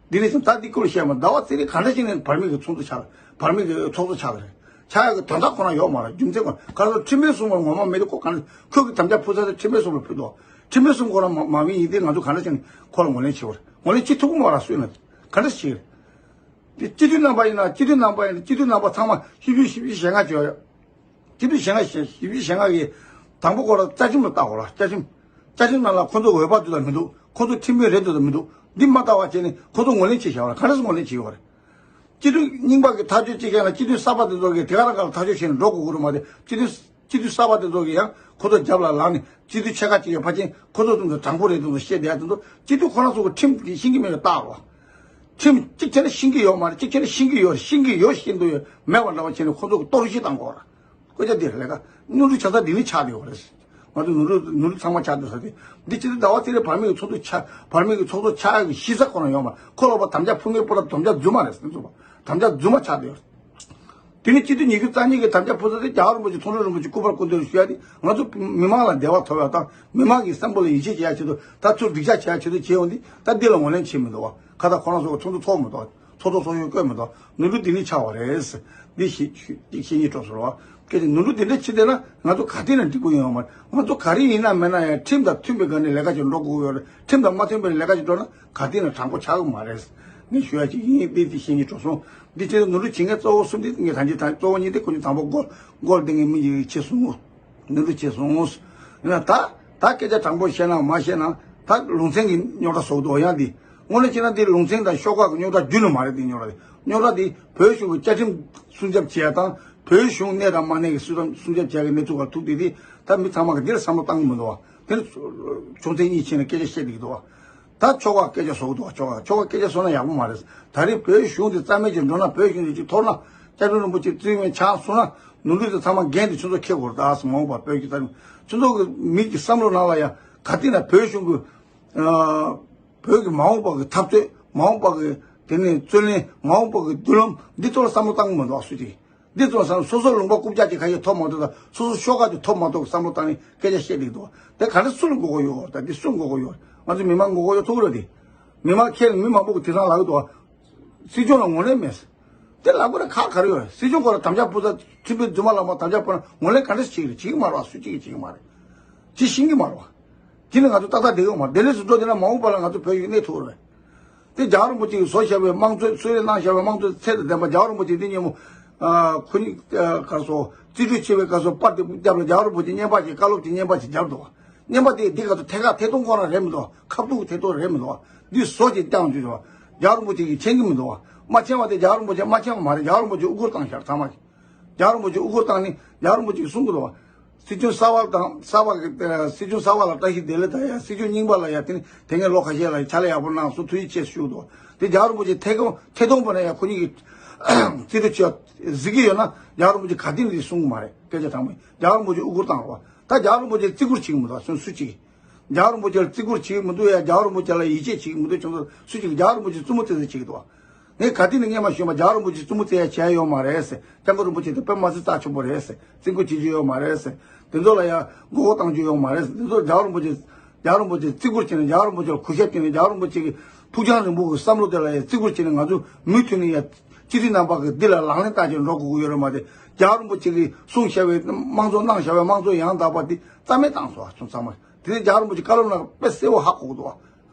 འདི་ནས་ཀྱང་ད་འདི་སྐོར་བཤད་མ་ཟླ་བ་ཚེ་རིང་ག་འདྲ་ཞིག་ནས་བར་མི་གི་ཚོགས་འདུ་ཆགས་བར་མི་གི་ཚོགས་གཙོ་ཆགས་རེད། ཆགས་ཡག་གི་དོན་དག་ཁོ་ན་ཡོད་མ་རེད། རྒྱུ་མཚན་ཁོ་ན་ག་ཚོད་ཁྲིམས་དཔོན་གསུམ་པ་ངོ་མ་མེད་དུ་ཁོ་ག་ཁོ་གི་དམ་བཅའ་ཕུལ་ས་དེ་ཁྲིམས་དཔོན་གསུམ་པར་ཕུལ་འདུག་ཁྲིམས་དཔོན་གསུམ་ཁོ་རང་མ་མ་མི་ཡིན་དེ་ང་ཚོ་ག་འདྲ་ཞིག་ནས་ཁོ་ལ་ངོས་ལེན་བྱེད་པ་རེད། ངོས་ལེན་བྱེད་ཐུབ་ཀྱི་མ་རེད། སུས་ན་ག་འདྲ་ཞིག་རེད། དེ་སྤྱི་འཐུས་རྣམ་པ་ཡིན་ན་སྤྱི་འཐུས་རྣམ་པ་ཡིན་ན་སྤྱི་འཐུས་རྣམ་པ་ཚང་མ་བཞི་བཅུ་ཞེ་ལྔ་བཅོ་ཡོད། སྤྱི་འཐུས་ཞེ་ལྔ་ཞེ་བཞི་བཅུ་ཞེ་ལྔ་གི་དང་པོ་ཁོ་རང་རྩ་ཁྲིམས་ལ་བལྟ་དགོས་ར། རྩ་ཁྲིམས་རྩ་ཁྲིམས་ནང་ལ་ཁོ་ཚོ་འོས་པ་འདུག་དང་མི་འདུག་ཁོ་ཚོ་ཁྲིམས་དཔོན་རེད་འདུག་དང་མི་འདུག་འདི་མ་བལྟ་བ་བྱས་ནས་ཁོ་ཚོ་ངོས་ལེན་བྱེད་བཞག་པ་ར། ག་རེ་སེ་ངོས་ལེན་བྱེད་ཡོད་རེད། སྤྱི་འཐུས་རྙིང་པ་གི་ཐག་གཅོད་བྱེད་མཁན་ལ་སྤྱི་འཐུས་གསར་པ་དེ་ཚོ་གིས་དེ་ག་རང་ག་ལ་ཐག་གཅོད་བྱས་ནས་འགྲོ་དགོས་ཀྱི་རེད་མ་གཏོགས་སྤྱི་འཐུས་སྤྱི་འཐུས་གསར་པ་དེ་ཚོ་གིས་ཡང་ཁོ་ཚོ་རྒྱབ་ལ་ལངས་ནས་སྤྱི་འཐུས་ཕྱེད་ཀ་གཅིག་ཡོད་ཕལ་ཆེར་ཁོ་ཚོ་ཚོ་དྲང་པོ་རེད་དེ་ཚོ་བཤད་བསྡད་ཡ་དེ་ཚོ་སྤྱི་འཐུས་ཁོ་རང་ཚོ་གི་ཁྲིམས་ཀྱི་ཤེས་ཀྱི་མེད་པའི་རྟགས་རེད། ཁྲིམས་གཅིག་བྱས་ན་ཤེས་ཀྱི་ཡོད་མ་རེད། གཅིག་བྱས་ན་ཤེས་ཀྱི་ཡོད་རེད། ཤེས་ཀྱི་ཡོད་བཞིན་དུ་ཡོད་མེད་པ་འདྲ་བ་བྱས་ནས་ཁོ་ཚོ་གི་གཏོར་བཤིག་བཏང་དགོས་རེད། སྐུ་ཚ་འདིར་ལས་ཀ་སྙུང་གྲུ་ཆ་ཚ་འདི་ནི་ཆགས་བསྡད་ཡོད་རེད། ང་ཚོ་ནོར་འཁྲུལ་ནོར་འཁྲུལ་ཚང་མ་ཆགས་བསྡད་ས་དེ་འདི་སྤྱི་འཐུས་ཟླ་བ་ཚེ་རིང་བར་མི་གི་ཚོགས་འདུ་ཆགས་བར་མི་གི་ཚོགས་གཙོ་ཆགས་ཡག་གི་གཞི་རྩ་ཁོ་ན་ཡོད་མ་རེད། ཁོ་ལ་བ་དམ་བཅའ་ཕུལ་མཁན་པོ་ལ་དམ་བཅའ་རྫུན་མ་རེད་ཟེར་ཚུལ་བ་དམ་བཅའ་རྫུན་མ་ཆགས་བསྡད་ཡོད་རེད། དེ་ནི་སྤྱི་འཐུས་ཉི་ཤུ་རྩ་གཉིས་ཀྱི་དམ་བཅའ་ཕུལ་ས་དེ་རྒྱལ་བ་རིན་པོ་ཆེ་མཐོང་གྲོལ་རིན་པོ་ཆེ་སྐུ་པར་སྐུ་མདུན་ཞུ་ཡ་དེ་ང་ཚོ་མི་མང་ལ་བདེ་བ་ཐོབ་ཡ་དང་མི་མང་གི་བསམ་བློ་ལ་ཡིད་ཆེས་བྱེད་ཡ་ཆེད་དུ་ད་ཚུར་སྡིག་ཆ་བྱེད་ཡ་ཆེད་དུ་བྱས་ཡོང་དུས་ད་འདི་ལ་ངོས་ལེན་བྱེད་མི་འདུག་བ། ཁ་ད་ཁོ་རང་ཚོ་ཚོགས་འདུ་ཚོགས་མི་འདུག་ཚོགས་གཙོ་ཚོགས་གཞོན་བསྐོས་མི་འདུག་ནོར་འཁྲུལ་འདི་ནི་ཆགས་པ་རེད། འདི་ཤེས་ཤེས་ཤེས་ཉེས་གྲོགས་ཚོར་བ་སྐད་ཆ་ནོར་འཁྲུལ་འདི་འདྲ་ཕྱིན་བསྡད་ན་ང་ཚོ་ག་དུས་ནས་འགྲིག་པོ་ཡོང་བ་མ་རེད། ང་ཚོ་ག་རེ་ཡིན་ན་མིན་ན་ཡང་ཁྲིམས་དང་མཐུན་པའི་སྒང་ནས་ལས་ཀ་ཅིག་འགྲོ་དགོས་ཡོད་རེད། ཁྲིམས་དང་མ་མཐུན་པའི་ལས་ཀ་ཅིག་འགྲོ་ན་ག་དུས་ནས་དྲང་པོ་ཆགས་ཀྱི་མ་རེད། ངས་ཞུ་ཡ་ཅིག་ཡིན། འདི་འདི་ཤེས་ཉེས་གྲོགས་སོང་། འདི་ཕྱིར་ནོར་འཁྲུལ་བྱེད་མཁན་གཙོ་བོ་གསུམ་འདི་ངས་ད་ཅི་ད་གཙོ་བོ་གཉིས་དེ་ཁོ་གཉིས་དང་པོ་སྒོ་སྒོ་འདི་ངས་མི་ཡི་ཆེ་སོང་། ནོར་འཁྲུལ་བྱས་སོང་། ཡིན་ན་ད་ད་སྐད་ཆ་དྲང་པོ་བཤད་ན་མ་བཤད་ན་ད་ལུང་ཚན་གྱི་རྙོག་དྲ་བཟོ་གི་འདུག་ཡང་འདི་དངོས་གནས་བྱས་ན་འདི་ལུང་ཚན་དང་ཤོག་ཁག་གི་རྙོག་དྲ་རྒྱུན་ནས་མ་རེད། འདི་རྙོག་དྲ་འདི་རྙོག་དྲ་འདི་བོད་གཞུང་གི་བཅའ་ཁྲིམས་སྲུང་སྐྱོབ་བྱེད་ཡ་དང་བོད་གཞུང་གནས་དང་མ་གནས་ཀྱི་སྲུང་སྲུང་སྐྱོབ་བྱེད་ཡ་གི་གནས་ཚུལ་བར་ཐུག་དེ་དེ་ད་མི་ཚང་མ་གི་འདིར་བསམ་བློ་བཏང་གི་མི་འདུག་བ། དེ་ནི་ཕྱོགས་མཚན་གཉིས་ཕྱིན་ནས་སྐད་ཆ་བཤད་བསྡད་ཀྱི་འདུག་བ། ད་ཆོལ་ཁ་སྐད་ཆ་བཟོ་གི་འདུག་ཆོལ་ཁ་ཆོལ་ཁ་སྐད་ཆ་བཟོ་ན་ཡག་པོ་མ་རེད། ད་རེས་བོད་གཞུང་དེ་རྩ་མེད་ཅིག་འགྲོ་ན་བོད་གཞུང་དེ་ཅིག་འཐོར་ན་སྐྱབས་མགོན་རིན་པོ་ཆེ་བཙུན་མའི་ཕྱག་སོང་ན་ནོར་འཁྲུལ་དེ་ཚང་མ་འགན་དེ་ཁྱོད་ཚོ་འཁྱེར་དགོས་རེད། ད་སོང་མ་འོངས་པ་བོད་ཀྱི་རྩ་མེད་ཁྱོད་ཚོ་གི་མི་གི་བསམ་བློ་ནང་ལ་ཡང་ག་དུས་ན་བོད་གཞུང་གི་བོད་ཀྱི་མ་འོངས་པ་གི་འཐབ་རྩོད་མ་འོངས་པ་གི་དེ་ནས་རྩོད་ལེན་མ་འོངས་པ་གི་མདུན་ལམ་འདི་ཚོ་ལ་བསམ་བློ་བཏང་གི་མི་འདུག་སུ་གཅིག་འདི་ཚོ་བསམ་སོ་སོ་ལུང་པ་རྐུབ་བཀྱག་ཅིག་ཁ་ཤས་ཐོབ་མ་ཐུབ་དང་སོ་སོ་ཤོག་ཁག་ཅིག་ཐོབ་མ་ཐུབ་བསམ་བློ་བཏང་ནས་སྐད་ཆ་བཤད་བསྡད་འདུག་དེ་ག་རེ་སུ་ལ་མགོ་སྐོར་ཡོད་ད་འདི་སུ་མགོ་སྐོར་ཡོད། ང་ཚོ་མི་མང་མགོ་སྐོར་ཡོད་ཐུག་རེད་དེ། མི་མང་ཁྱེད་མི་མང་པོ་གི་དེང་སང་ལབ་ཀྱི་འདུག་སྲིད་སྐྱོང་ལ་ངོས་ལེན་མེད། དེ་ལབ་དགོས་ན་ཁག་ག་རེ་ཡོད། སྲིད་སྐྱོང་སྐོར་ལ་དམ་བཅའ་ཕུལ་ས་ཁྲིམས་དཔོན་རྫུན་མ་ལབ་མ་དམ་བཅའ་ཕུལ་ན་ངོས་ལེན་ག་འདྲ་ཞིག་བྱེད་ཀྱི་རེད། བྱེད་ཀྱི་མ་རེད་བ། སུ་གཅིག་གིས་བྱེད་ཀྱི་མ་རེད་བ། ཅི་ཤེས་ཀྱི་མ་རེད་བ། དེ་ནི་ང་ཚོ་ཏག་ཏག་བསྡད་ཡོད་མ་རེད། དེ་ལས་སུ་འགྲོ་བསྡད་ན་མ་འོངས་པ་ལ་ང་ཚོ་བོད་ཡིག་གནས་ཐུབ་རེད། དེ་རྒྱལ་བ་རིན་པོ་ཆེ་གིས་བཟོ་བཞག་པའི་དམངས་གཙོའི་གསོལ་རས་གནང་བཞག་པའི་དམངས་གཙོའི་ཚད་དང་ལྡན་པ་རྒྱལ་བ་རིན་པོ་ཆེ་འདི་ཉིན་མོ། ཁོ་གཉིས་ག་རེ་ཟེར་རྩིས་སྤྲོད་བྱེད་པའི་སྐབས་སུ་པར་དེ་རྒྱབ་ལ་རྒྱལ་བ་རིན་པོ་ཆེ་བརྙན་པར་ཞིག་བཀའ་སློབ་ཀྱི་བརྙན་པར་ཞིག་རྒྱབ་འདུག་བ། བརྙན་པར་དེ་འདི་ག་ཚོད་ཐད་ཀར་ཐད་གཏོང་ཁོ་རང་རེད་མི་འདུག་བ། ཁ་ཐུག་གི་ཐད་གཏོང་རེད་མི་འདུག་བ། འདི་བཟོ་ཅིག་བཏང་བཅུག་བ། རྒྱལ་བ་རིན་པོ་ཆེ་གིས་མཁྱེན་གྱི་མི་འདུག་བ། མ་མཁྱེན་པ་དེ་རྒྱལ་བ་རིན་པོ་ཆེ་མ་མཁྱེན་པ་མ་རེད། རྒྱལ་བ་རིན་པོ་ཆེ་དབུ་སྐོར་བཏང་ཤག་ཚང་མ་གིས། རྒྱལ་བ་རིན་པོ་ཆེ་དབུ་སྐོར་བཏང་ནས་རྒྱལ་བ་རིན་པོ་ཆེ་གིས་གསུང་གི་འདུག་བ། སྲིད་སྐྱོང་གསར་པ་དང་གསར་པ་གི་སྲིད་སྐྱོང་གསར་པ་ལ་བཀྲ་ཤིས་བདེ་ལེགས་དང་ཡ་སྲིད་སྐྱོང་རྙིང་པ་ལ་ཡ་དེ་ནི་དེ་སྔའི་ལོ་ཁ་ཤས་ལ་ཡ་ཕྱག་ལས་ཡག་པོ་གནང་སོང་ཐུགས་རྗེ་ཆེ་ཞུ་འདུག་བ། དེ་རྒྱལ་བ་རིན་པོ་ཆེ་ཐད་གཏོང་ཐད་གཏོང་པ་ན་ཡ་ཁོ་གཉིས་ཀྱིས་རྩིས་སྤྲོད་བྱེད་གཟིགས་ཀྱི་ཡོད་ན་རྒྱལ་བ་རིན་པོ་ཆེ་ག་དུས་ནས་གསུང་གི་མ་རེད། སྐད་ཆ་དྲང་མོ་རྒྱལ་བ་རིན་པོ་ཆེ་དབུ་སྐོར་བཏང་རོགས། ད་རྒྱལ་བ་རིན་པོ་ཆེ་བརྩི་བཀུར་བྱེད་ཀྱི་མི་འདུག་སུ་གཅིག་རྒྱལ་བ་རིན་པོ་ཆེ་ལ་བརྩི་བཀུར་བྱེད་ཀྱི་མི་འདུག་ཡ། རྒྱལ་བ་རིན་པོ་ཆེ་ལ་ཡིད་ཆེས་བྱེད་ཀྱི་མི་འདུག་ཁྱོད་ཚོ་སུ་གཅིག་རྒྱལ་བ་རིན་པོ་ཆེ་བཙུན་མོ་བརྩི་བརྩི་བྱེད་ཀྱི་འདུག་ངས་ག་དུས་ནས་སྔས་མ་ཞུས་མ་རྒྱལ་བ་རིན་པོ་ཆེ་བཙུན་མོ་བརྩི་ཡ་བྱས་ཡོད་མ་རེད་ཟེར། སྐྱབས་མགོན་རིན་པོ་ཆེ་དེ་དཔེ་མ་སྲིད་རྩ་ཆེན་པོ་རེད་ཟེར། བརྩི་བཀུར་བྱེད་རྒྱུ་ཡོད་མ་རེད་ཟེར། དེ་ཚོ་ལ་ཡ་མགོ་སྐོར་བཏང་རྒྱུ་ཡོད་མ་རེད་ཟེར། དེ་ཚོ་རྒྱལ་བ་རིན་པོ་ཆེ་རྒྱལ་བ་རིན་པོ་ཆེ་བརྩི་བཀུར་བྱས་ནས་རྒྱལ་བ་རིན་པོ་ཆེ་ལ་གུས་ཞབས་བྱས་ནས་རྒྱལ་བ་རིན་པོ་ཆེ་གི་ཕུགས་རྒྱང་རིང་པོ་གི་བསམ་བློ་དེ་ལ་ཡ་བརྩི་བཀུར་བྱས་ནས་ང་ཚོ་མུ་མཐུད་ནས་ཡ་སྤྱི་འཐུས་རྣམ་པ་གི་འདི་ལ་ལག་ལེན་བསྟར་བྱས་འགྲོ་དགོས་ཀྱི་ཡོད་རེད་མ་གཏོགས། རྒྱལ་བ་རིན་པོ་ཆེ་གིས་གསུངས་བཞག་པའི་དམངས་གཙོ་གནང་བཞག་པའི་དམངས་གཙོ་ཡང་དག་པ་འདི་རྩ་མེད་བཏང་སོང་བ་སོང་ཚང་མ། དེ་ནས་རྒྱལ་བ་རིན་པོ་ཆེ་བཀའ་སློབ་ནང་དཔེ་གསལ་པོ་ཧ་གོ་གི་འདུག་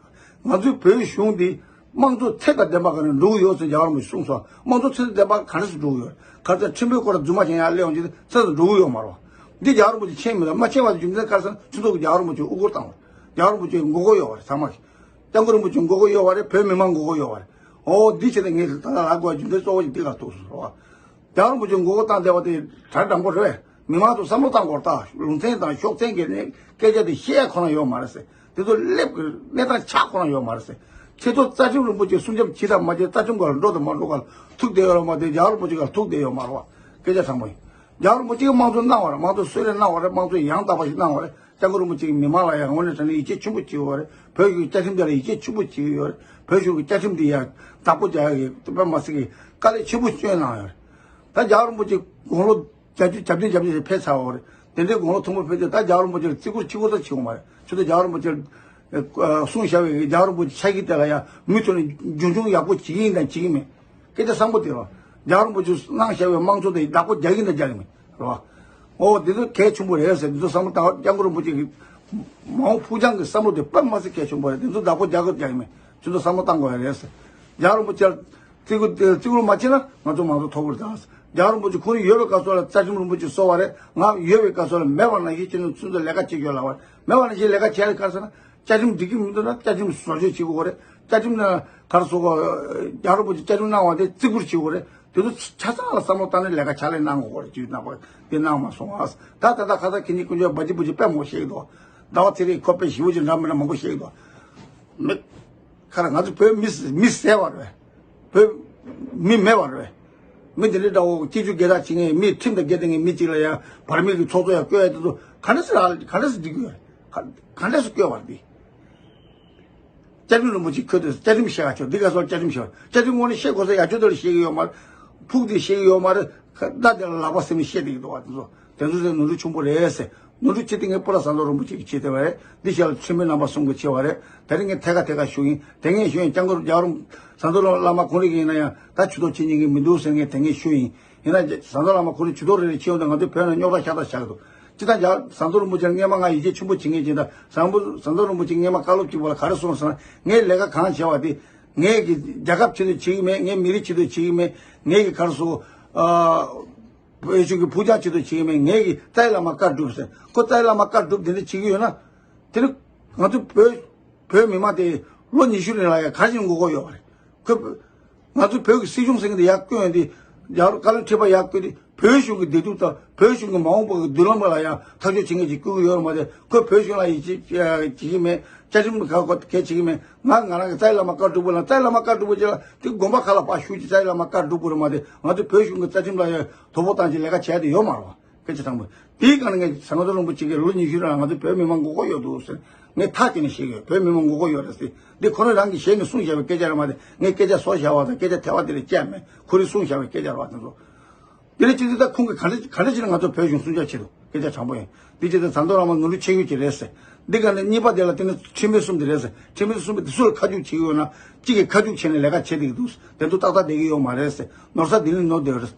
བ། ང་ཚོའི་བོད་གཞུང་འདི་དམངས་གཙོ་ཚད་དང་ལྡན་པ་ག་ནས་འགྲོ་གི་ཡོད་ཟེར་རྒྱལ་བ་རིན་པོ་ཆེ་གསུངས་སོང་། དམངས་གཙོ་ཚད་དང་ལྡན་པ་ག་འདྲ་ཞིག་འགྲོ་གི་ཡོད། ག་ཚོད་ཁྲིམས་དཔོན་སྐོར་ལ་རྫུན་མ་བྱེད་ཡ་སླེབས་ཡོང་རྒྱུ་དེ་ཚད་དུ་འགྲོ་གི་ཡོད་མ་རེད་བ། འདི་རྒྱལ་བ་རིན་པོ་ཆེ་མཁྱེན་མི་འདུག་མ་མཁྱེན་པ་དེ་རྒྱུ་མཚན་ག་རེ་ཟེར་ན་སྤྱི་ཚོགས་ཀྱི་རྒྱལ་བ་རིན་པོ་ཆེ་དབུ་སྐོར་བཏང་བ། རྒྱལ་བ་རིན་པོ་ཆེ་མགོ་སྐོར་ཡོད་པ་རེད་ཚང་མ་གི། སྐྱབས་མགོན་རིན་པོ་ཆེ་མགོ་སྐོར་ཡོད་པ་རེད། བོད་མི་མང་མགོ་སྐོར་ཡོད་པ་རེད། ཨོ་འདི་བྱས་ཏེ་ངས་ད་ལྟ་ལབ་དགོས་པ་རྒྱུ་མཚན་གཙོ་བོ་ཞིག་འདི་ག་ཐུག་སོང་རེད་བ། རྒྱལ་བ་རིན་པོ་ཆེ་མགོ་སྐོར་བཏང་བསྡད་པ་དེ་གྲ་དྲང་པོ་རེད་པས། མི་མང་ཚོ་བསམ་བློ་བཏང་དགོས་རེད། ད་ལུང་ཚན་དང་ཤོག་ཚན་གྱི་ནས་སྐད་ཆ་དེ་བཤད་ཡ་ཁོ་ན་ཡོད་མ་རེད་ཟེར། དེ་ཚོ་སླེབས་ཀྱི་གནས་སྟངས་ཆགས་ཁོ་ན་ཡོད་མ་རེད་ཟེར། ཁྱེད་ཚོ་རྩ་ཁྲིམས་རིན་པོ་ཆེ་སྲུང་སྐྱོབ་བྱེད་དང་མ་བྱེད། རྩ་ཁྲིམས་སྒང་ལ་འགྲོ་དང་མ་འགྲོ་སྒང་ལ་ཐུག་བསྡད་ཡོད་རེད་མ་གཏོགས་རྒྱལ་བ་རིན་པོ་ཆེ་སྒང་ལ་ཐུག་བསྡད་ཡོད་མ་རེད་བ། སྐད་ཆ་དྲང་པོ་ཡིན། རྒྱལ་བ་རིན་པོ་ཆེ་གིས་དམངས་གཙོ་གནང་བ་རེད། དམངས་གཙོ་གསོལ་རས་གནང་བ་རེད། དམངས་གཙོ་ཡང་དག་པ་ཞིག་གནང་བ་རེད། སྐྱབས་མགོན་རིན་པོ་ཆེ་གིས་མི་མང་ལ་ཡང་དངོས་གནས་དྲང་གནས་ཡིད་ཆེས་ཆེན་པོ་བྱེད་དགོས་པ་རེད། བོད་ཀྱི་བཅའ་ཁྲིམས་དེ་ལ་ཡིད་ཆེས་ཆེན་པོ་བྱེད་ཀྱི་ཡོད་རེད། བོད་གཞུང་གི་བཅའ་ཁྲིམས་དེ་ཡང་བདག་པོ་རྒྱག་ཡག་གི་དཔེ་མ་སྲིད་ཀྱི་དཀའ་ལས་ཆེན་པོ་བསྐྱོན་གནང་ཡོད་རེད། ད་རྒྱལ་བ་རིན་པོ་ཆེ་དགུང་ལོ་བརྒྱད་ཅུ་གྱ་བདུན་གྱ་བརྒྱད་ཕེབས་ཚར་བ་རེད། དེ་འདྲའི་དགུང་ལོ་མཐོན་པོ་ཕེབས་དུས་ད་རྒྱལ་བ་རིན་པོ་ཆེར་བརྩི་བཀུར་ཆེ་བོ་ད་བྱེད་དགོས་མ་རེད། ཁྱོད་ཚོ་རྒྱལ་བ་རིན་པོ་ཆེར་གསུངས་བཞག་པའི་རྒྱལ་བ་རིན་པོ་ཆེ་ཕྱག་གི་དེ་ལ་ཡང་མུ་མཐུད་ནས་རྒྱུན་འཁྱོངས་ཡག་པོ་བྱེད་ཀྱི་ཡིན་དང་བྱེད་ཀྱི་མེད། སྐད་ཆ་བཟང་པོ་དེ་རེད། རྒྱལ་བ་རིན་པོ་ཆེས་གནང་བཞག་པའི་དམངས་གཙོ་དེ་བདག་པོ་རྒྱག་གི་ཡིན་དང་རྒྱག་གི་མེད་རེད་བ། ཨོ་འདི་ཚོ་གལ་ཆེན་པོ་རེད་ཟེར། འདི་ཚོ་བསམ་བློ་བཏང་བ། སྐྱབས་མགོན་རིན་པོ་ཆེ་གི་མ་འོངས་ཕུགས་རྒྱང་གི་བསམ་བློ་དེ་དཔེ་མ་སྲིད་གལ་ཆེན་པོ་རེད། འདི་ཚོ་བདག་པོ་རྒྱག་གི་རྒྱག་གི་མེད། ཁྱོད་ཚོ་བསམ་བློ་བཏང་དགོས་ཡ་རེད་ཟེར། རྒྱལ་བ་རིན་པོ་ཆེར་བརྩི་བཀུར་བརྩི་བཀུར་མ་བྱེད་ན་ང་ཚོ་མང་གཙོ་ཐོབ་ཀྱི་རེད་ད། རྒྱལ་བ་རིན་པོ་ཆེ་ཁོ་རང་ཡོད་པའི་སྐབས་སུ་ལ་རྩ་ཁྲིམས་རིན་པོ་ཆེ་གསོལ་བ་རེད། ང་ཡོད་པའི་སྐབས་སུ་ལ་མེད་པ་ནང་བཞིན་ཁྱེད་ཚོ་ཚུན་ཚོད་ལས་ཀ་བྱེད་རྒྱུ་ལ་བ་རེད། མེད་པ་ནང་བཞིན་ལས་ཀ་བྱས་ལ་ག་རེ་ཟེར་ན། བཅའ་ཁྲིམས་འགྲིག་གི་མི་འདུག་ན་བཅའ་ཁྲིམས་བཟོ་བཅོས་བྱེད་དགོས་རེད། བཅའ་ཁྲིམས་ནང་ག་རེ་ཟེར་དགོས། རྒྱལ་བ་རིན་པོ་ཆེ་བཅའ་ཁྲིམས་གནང་བ་དེ་བརྩི་བཀུར་བྱེད་དགོས་རེད། དེ་ཚོ་ཆ་ཚང་ལ་བསམ་བློ་བཏང་ནས་ལས་ཀ་ཕྱག་ལས་གནང་དགོས་རེད། ཅེས་གནང་བ་དེ་གནང་མ་སོང་ཨ། ད་ད་ལྟ་ཁ་སང་གི་ཉིན་དཀོན་མཆོག་འབའ་ཅི་འབུ་ཅི་དཔེ་མང་པོ་བཤད་ཀྱི་འདུག་ཟླ་བ་ཚེ་རིང་ཁོ་དཔེ་ཞེ་པོ་ཅིག་འདྲ་མི་འདྲ་མང་པོ་བཤད་ཀྱི་འདུག་མི་ཁ་ར་ང་ཚོ་བོད་མི་མི་ཟེར་བ་རེད། བོད་མི་མེད་པ་རེད། མི་དེ་འདྲའི་འདྲ་བོ་སྐྱིད་ཆུ་སྒེར་ར་བྱེད་མཁན། མི་ཁྲིམས་དང་འགལ་བསྡད་མཁན་མི་གཅིག་ལ་ཡང་བར་མི་གི་ཚོགས་གཙོ་ཡང་བསྐོས་ཡ་དེ་ཚོ་ག་འདྲ་སེ་རག་ག་འདྲ་སེ་འགྲིག་གི་ཡོད། ག་ག་འདྲ་སེ་བསྐོས་པ་རེད་དེ། བཅའ་ཁྲིམས་རིན་པོ་ཆེ་ཁྱོད་དེ་བཅའ་ཁྲིམས་བཤད་ཡ་ཆོག་འདི་ག་སོགས་བཅའ་ཁྲིམས་བཤད་པ། བཅའ་ཁྲིམས་ངོ་ནས་བཤད་དགོས་ས་ཡ་ཆོག་དེ་ལ་བཤད་ཀྱི་ཡོད་མ་རེད། ཕུགས་དེ་བཤད་ཀྱི་ཡོད་མ་རེད། ཁ་བརྡ་དེ་ལ་ལག་པ་སེམས་ནས་བཤད་བསྡད་ཀྱི་འདུག་བ། དེ་ཚོ་དེ་ཚོ་ནོར་འཁྲུལ་ཆེན་པོ་རེད་ཟེར། ནོར་འཁྲུལ་ཆེ་དེ་ངས་སྤོ་ལགས་ཟམ་གདོང་རིན་པོ་ཆེ་གིས་བྱས་བསྡད་པ་རེད། འདི་ཞལ་ལ་ཆེན་པོའི་རྣམ་པ་གསུམ་གྱིས་བྱས་པ་རེད། དེ་རིང་ངས་ཐད་ཀ་ཐད་ཀ་ཞུ་ཡིན། དེ་ངས་ཞུ་ཡིན། སྐྱབས་མགོན་རྒྱལ་བ་རིན་ཟམ་གདོང་བླ་མ་ཁོང་རང་གིས་ཡིན་ན་ཡང་ད་ཇུས་གཏོགས་བྱེད་མཁན་གྱི་མི་འདུག་ཟེར། ངས་དེ་ངས་ཞུ་ཡིན། ཡིན་ན་ཟམ་གདོང་བླ་མ་ཁོང་རང་ཇུས་གཏོགས་རེ་རེ་བྱེད་ཡོང་དུས་ང་ཚོའི་བོད་ནང་རྙོག་དྲ་ཤ་སྟག་ཆགས་ཀྱི་འདུག་སྤྱིར་བཏང་རྒྱལ་བ་ཟམ་གདོང་རིན་པོ་ཆེར་སྔས་མ་ང་ཡིད་ཆེས་ཆེན་པོ་བྱེད་མཁན་ཅིག་ཡིན། ད་ཟམ་བུ་ཟམ་གདོང་རིན་པོ་ཆེ་སྔས་མ་བཀའ་སློབ་ཅིག་པོ་ལ་ག་རེ་གསུངས་ཟེར་ན། ངས་ལས་ཀ་གང་བྱས་པ་དེ་ངས་ཀྱི་རྒྱལ་ཁབ་ཆེད་དུ་བྱེད་ཀྱི་མེད། ངས་མི་རིགས་ཆེད་དུ་བྱེད་ཀྱི་མེད། ངས་ཀྱི་ག་རེ་ཟེར། ཨ། བོད་གཞུང་གི་ཕུགས་རྒྱང་ཆེད་དུ་བྱེད་ཀྱི་མེད། ངས་ཀྱི་རྩ་བའི་བླ་མ་བཀའ་སྒྲུབ་ཟེར། ཁོ་རྩ་བའི་བླ་མ་བཀའ་སྒྲུབ་དེ་འདྲ་བྱེད་ཀྱི་ཡོད་ན། དེ་ནི་ང་ཚོ་བོད་བོད་མི་མང་དེ་ལོ་ཉི་ཤུ་རིང་ལ་ཡང་ག་རེ་བྱས་ནས་མགོ་སྐོར་ཡོད་པ་རེད། ཁོས་ང་ཚོ་བོད་ཀྱི་སྲིད་གཞུང་ཟེར་མཁན་དེ་ཡར་བསྐོས་ཡོང་དུས། ཡར་བཀའ་བློན་ཁྲི་པ་ཡར་བསྐོས་དུས་བོད་གཞུང་གི་བདེ་སྡུག་དང་བོད་གཞུང་གི་མ་འོངས་པ་གི་མདུན་ལམ་ལ་ཡང་ཐག་གཅོད་བྱེད་མཁན་ཅིག་བསྐོས་ཀྱི་ཡོད་རེད་མ་གཏོགས། ཁོས་བོད་གཞུང་ལ་ཡིད་ཆེས་བྱེད་ཀྱི་མེད། བཅའ་ཁྲིམས་ག་གོ་གལ་བྱེད་ཀྱི་མེད། ང་ང་རང་གི་རྩ་བའི་བླ་མ་བཀའ་སྒྲུབ་པོ་ལ། རྩ་བའི་བླ་མ་བཀའ་སྒྲུབ་པོ་ཅིག་ལ་དེ་དགོན་པ་ཁག་ལ་ཕར་ཞུགས་ཀྱི་རྩ་བའི་བླ་མ་བཀའ་སྒྲུབ་དགོས་རེད་མ་གཏོགས། ང་ཚོ་བོད་གཞུང་གི་རྩ་ཁྲིམས་ལ་ཡང་དོ་ཕོག་བཏང་ཅིག་ལས་ཀ་བྱས་དེ་ཡོད་མ་རེད་བ། སྐད་ཆ་དྲང་པོ། དེའི་སྒང་ནས་ངས་ཟམ་གདོང་རིན་པོ་ཆེ་གིས་ལོ་ཉི་ཤུ་རིང་ང་ཚོ་བོད་མི་མང་མགོ་སྐོར་ཡོད་འདུག་ཟེར། ངས་ཐག་བཅད་ནས་བཤད་ཀྱི་ཡོད། བོད་མི་མང་མགོ་སྐོར་ཡོད་རེད་ཟེར། འདི་ཁོ་རང་རང་གིས་ཞལ་ནས་གསུངས་བཞག་པའི་སྐད་ཆ་རེད་མ་གཏོགས། ངས་སྐད་ཆ་བཟོས་བཞག་པ་དང་སྐད་ཆ་དེ་བ་དེ་ལ་བཅད་མེད། ཁོ་རང་གསུངས་བཞག་པའི་སྐད་ཆ་རེད་བ། དེ་ཚོ། དེ་ལས་ཅི་ཚོད་ད་ཁོང་གིས་ག་འདྲ་ག་འདྲ་བྱས་ནས་ང་ཚོ་བོད་གཞུང་སྲུང་སྐྱོབ་བྱེད་དུ། སྐད་ཆ་དྲང་པོ་ཡིན། འདི་ཅི་ཚོད་ཟམ་གདོང་བླ་མ་ནོར་འཁྲུལ་ཆེ་ཤོས་ཅིག་རེད་ཟེར། འདི་ག་ནས་གཉིས་པ་དེ་ལ་དེ་ནི་ཁྲིམས་དཔོན་གསུམ་དེ་རེད་ཟེར། ཁྲིམས་དཔོན་གསུམ་པོ་དེ་སུ་ལ་ཁ་མཆུ་བྱེད་ཀྱི་ཡོད་ན། གཅིག་གིས་ཁ་མཆུ་བྱས་ནས་ལས་ཀ་བྱེད་བསྡད་ཀྱི་འདུག་དེ་ཚོ་ཏག་ཏག་བསྡད་ཀྱི་ཡོད་མ་རེད་ཟེར། ནོར་ས་འདི་ནས་ནོར་བསྡད་ཡོད་རེད།